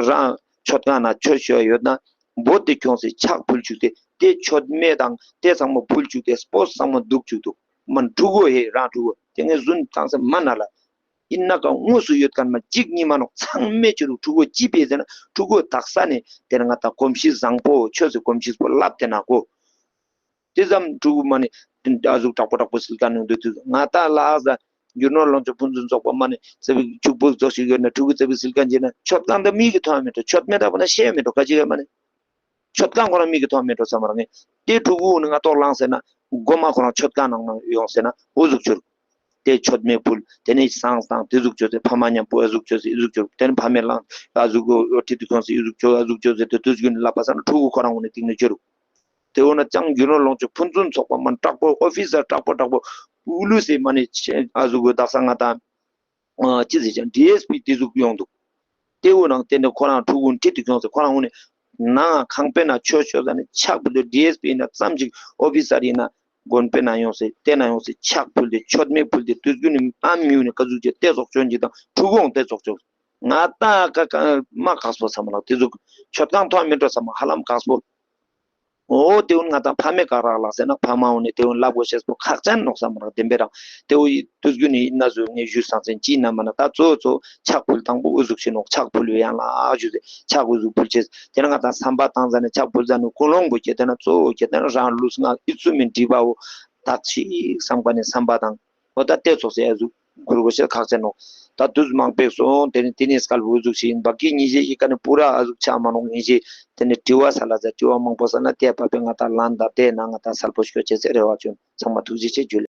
རང་མཆོད་ཁང་ན་ཆོས་ཞུ་ཡ་ཡོད་ན་འབོ་དེ་ཁྱོངས་སེ་ཕྱག་ཕུལ་བཅུག་སྟེ་དེ་མཆོད་མེ་དང་དེ་ཚང་མ་ཕུལ་བཅུག་སྟེ་སྤོས་ཚང་མ་བདུག་བཅུག་འདུག་མ་ཕྲུ་གུ་ཧེ་རང་ཕྲུ་གུ་དེ་ངས་རྫུན་བཏང་སེ་མ་ན་ལ། ཡིན་ན་ཀ་དངོས་སུ་ཡོད་མཁན་མ་གཅིག་གཉིས་མ་ནོག་ཚང་མས་ཅི་རུག་ཕྲུ་གུ་ཅི་ཕེ་ཟེར་ན་ཕྲུ་གུ་དག་ས་ནས་དེ་ན་ང་ད་གོམས་གཤིས་བཟང་པོ་ཆོས་སུ་གོམས་གཤིས་པོ་བསླབ་དེ་ན་གོ་དེ་ཙམ་ཕྲུ་གུ་མ་ནི་ཨ་ཟུག་དྲག་པོ་དྲག་པོ་སིལ་ཀ་ནང་དུ་དུས་ང་ད་ལ་ཨ་ཟ་རྒྱུ་ནོར་ལོངས་སྤྱོད་ཕུན་སུམ་ཚོགས་པ་མ་ནི་ཙེ་བིག་ཕྱུག་པོ་ཚོགས་ཤིག་ཡོད་ན་ཕྲུ་གུ་ཙེ་བིག་སིལ་ཀ་འཇེ་ན་མཆོད་ཁང་ད་མིག་གི་མཐོང་མེད་འགྲོ་མཆོད་མེ་དྲག་པོ་ན་ཤེས་མེད་འགྲོ་ཁ་ཅིག་ཡོད་མ་ནི་མཆོད་ཁང་ཁོ་རང་མིག་གི་མཐོང་མེད་འགྲོ་ས་མ་རང་ངས་དེ་ཕྲུ་གུ་ནི་ང་ཏོག་ལངས་ཟེར་ན་མགོ་མ་ཁོ་རང་མཆོད་ཁང་ནང་ན་ཡོང་ཟེར་ན་འོ་ཟུག་ཆུར། དེ་མཆོད་མེ་ཕུལ། དེ་ནས་བསང་བཏང་། དེ་ཟུག་བཅོས་ཚེ་ཕ་མ་མཉམ་པོ་ཨ་ཟུག་བཅོས་ཚེ་ཨི་ཟུག་བཅོས། དེ་ནས་ཕ་མས་བླངས་ཨ་ཟུག་གོ་ཁྲིད་དུ་ཁྱོངས་ཚེ་ཨི་ཟུག་བཅོས་ཨ་ཟུག་བཅོས་ཚེ་དེ་དུས་རྒྱུན་ལབ་པ་ས་ན་ཕྲུ་གུ་ཁོ་རང་ངོ་ནས་སྟེང་ནས་བཅོས་རུག་དེ་འོ་ན་ཅང་རྒྱུ་ནོར་ལོངས་སྤྱོད་ཕུན་སུམ་ཚོགས་པ་མ་དྲག་པོ་ཨོ་ཕི་སར་དྲག་པོ་དྲག་པོ་ཨུ་ལུ་སེ་མ་ནི་ཨ་ཟུག་གོ་དག་ས་ང་དང་ཅི་ཟེར་ཅང་ཌི་ཨེས་པི་དེ་ཟུག་ཡོང་འདུག་དེ་འོ་ནང་དེ་ནས་ཁོ་རང་ཕྲུ་གུ་ཁྲིད་དུ་ཁྱོངས་ཚེ་ཁོ་རང་ངོ་ནས་ནང་ཁང་པའི་ནང་ཆོས་ཆོས་ས་ནས་ཆག་པོ་དེ་ཌི་ཨེས་པི་ཡིན་ན་ཙམ་ཅིག་ཨོ་ཕི་སར་ཡིན་ན། དགོན་པའི་ནང་ཡོང་སེ་ལྟས་ན་ཡོང་སེ་ཕྱག་ཕུལ་ཏེ་མཆོད་མེ་ཕུལ་ཏེ་དུས་རྒྱུན་ནི་ཨ་མིའུ་ནི་ཀ་ཟུག་ཅེ་ལྟས་ཚོགས་བྱོན་གྱི་དང་ཕྲུ་གུའང་ལྟས་ཚོགས་བྱོན། ང་ཏང་ཀ་ཀ་མ་ཁག་སྤོ་ཚང་མ་ལག་དེ་ཟུག་མཆོད་ཁང་ཐོག་མི་འགྲོ་ཚང་མ་ཧ་ལམ་ཁག་སྤོ། འོ་དེ་འུན་ང་ཏང་ཕ་མའི་ཀ་རག་ལག་ཟེར་ན་ཕ་མ་འུན་ནི་དེ་འུན་ལབ་དགོས་ཤེས་པོ་ཁག་ཅན་ནོག་ས་མ་རག་བདེན་པའི་རང་དེ་འུ་ཡི་དུས་རྒྱུན་ནི་ཡིན་ན་ཟུག་ངས་ཞུས་སང་ཚན་ཅི་ན་མ་ན་ད་གཙོ་གཙོ་ཕྱག་ཕུལ་དང་པོ་འུ་ཟུག་ཤེས་ནོག་ཕྱག་ཕུལ་བའི་ཡང་ལ་ཨ་ཞུ་ཟེ་ཕྱག་འུ་ཟུག་ཕུལ་ཆེས་དེ་ན་ང་ཏང་བསམ་པ་བཏང་ཟ་ནས་ཕྱག་ཕུལ་ཟ་ནས་ཀུན་སློང་པོ་ཁྱེད་དེ་ན་གཙོ་བོ་ཁྱེད་དེ་ན་རང་ལུས་ངག་ཨི་ཚུ་མིན་འདྲིས་པའོ། བདག་ཅིག་བསམ་ཀ་ནས་བསམ་པ་དང་། འོ་ད་ལྟས་ཚོགས་སེ་ཨ་ཟུག་གུར་གོ་ཤེས་ཁག་ཅན་ནོ། ད་དུས་མང་པོས་སོང་དེ་ནི་དེ་ནི་སྐལ་བུ་ཟུག་ཞིག་ཡིན་བ་ཀི་ཉི་ཤེས་ཡི་ཀ་ནི་པུ་ར་ཨ་ཟུག་ཆགས་མ་ནོག་ཉི་ཤེས་དེ་ནི་དྲི་བ་ས་ལ་ཟ་དྲི་བ་མང་པོ་ས་ན་དེ་བབ་པའི་ང་ད་ལན་ད་དེ་ན་ང་ད་སལ་པོ་ཤོད་ཆེ་ཟེར་རེ་བ་བཅོན་ཚང་མ་ཐུགས་རྗེ་ཆེ་ཇུ་ལེ།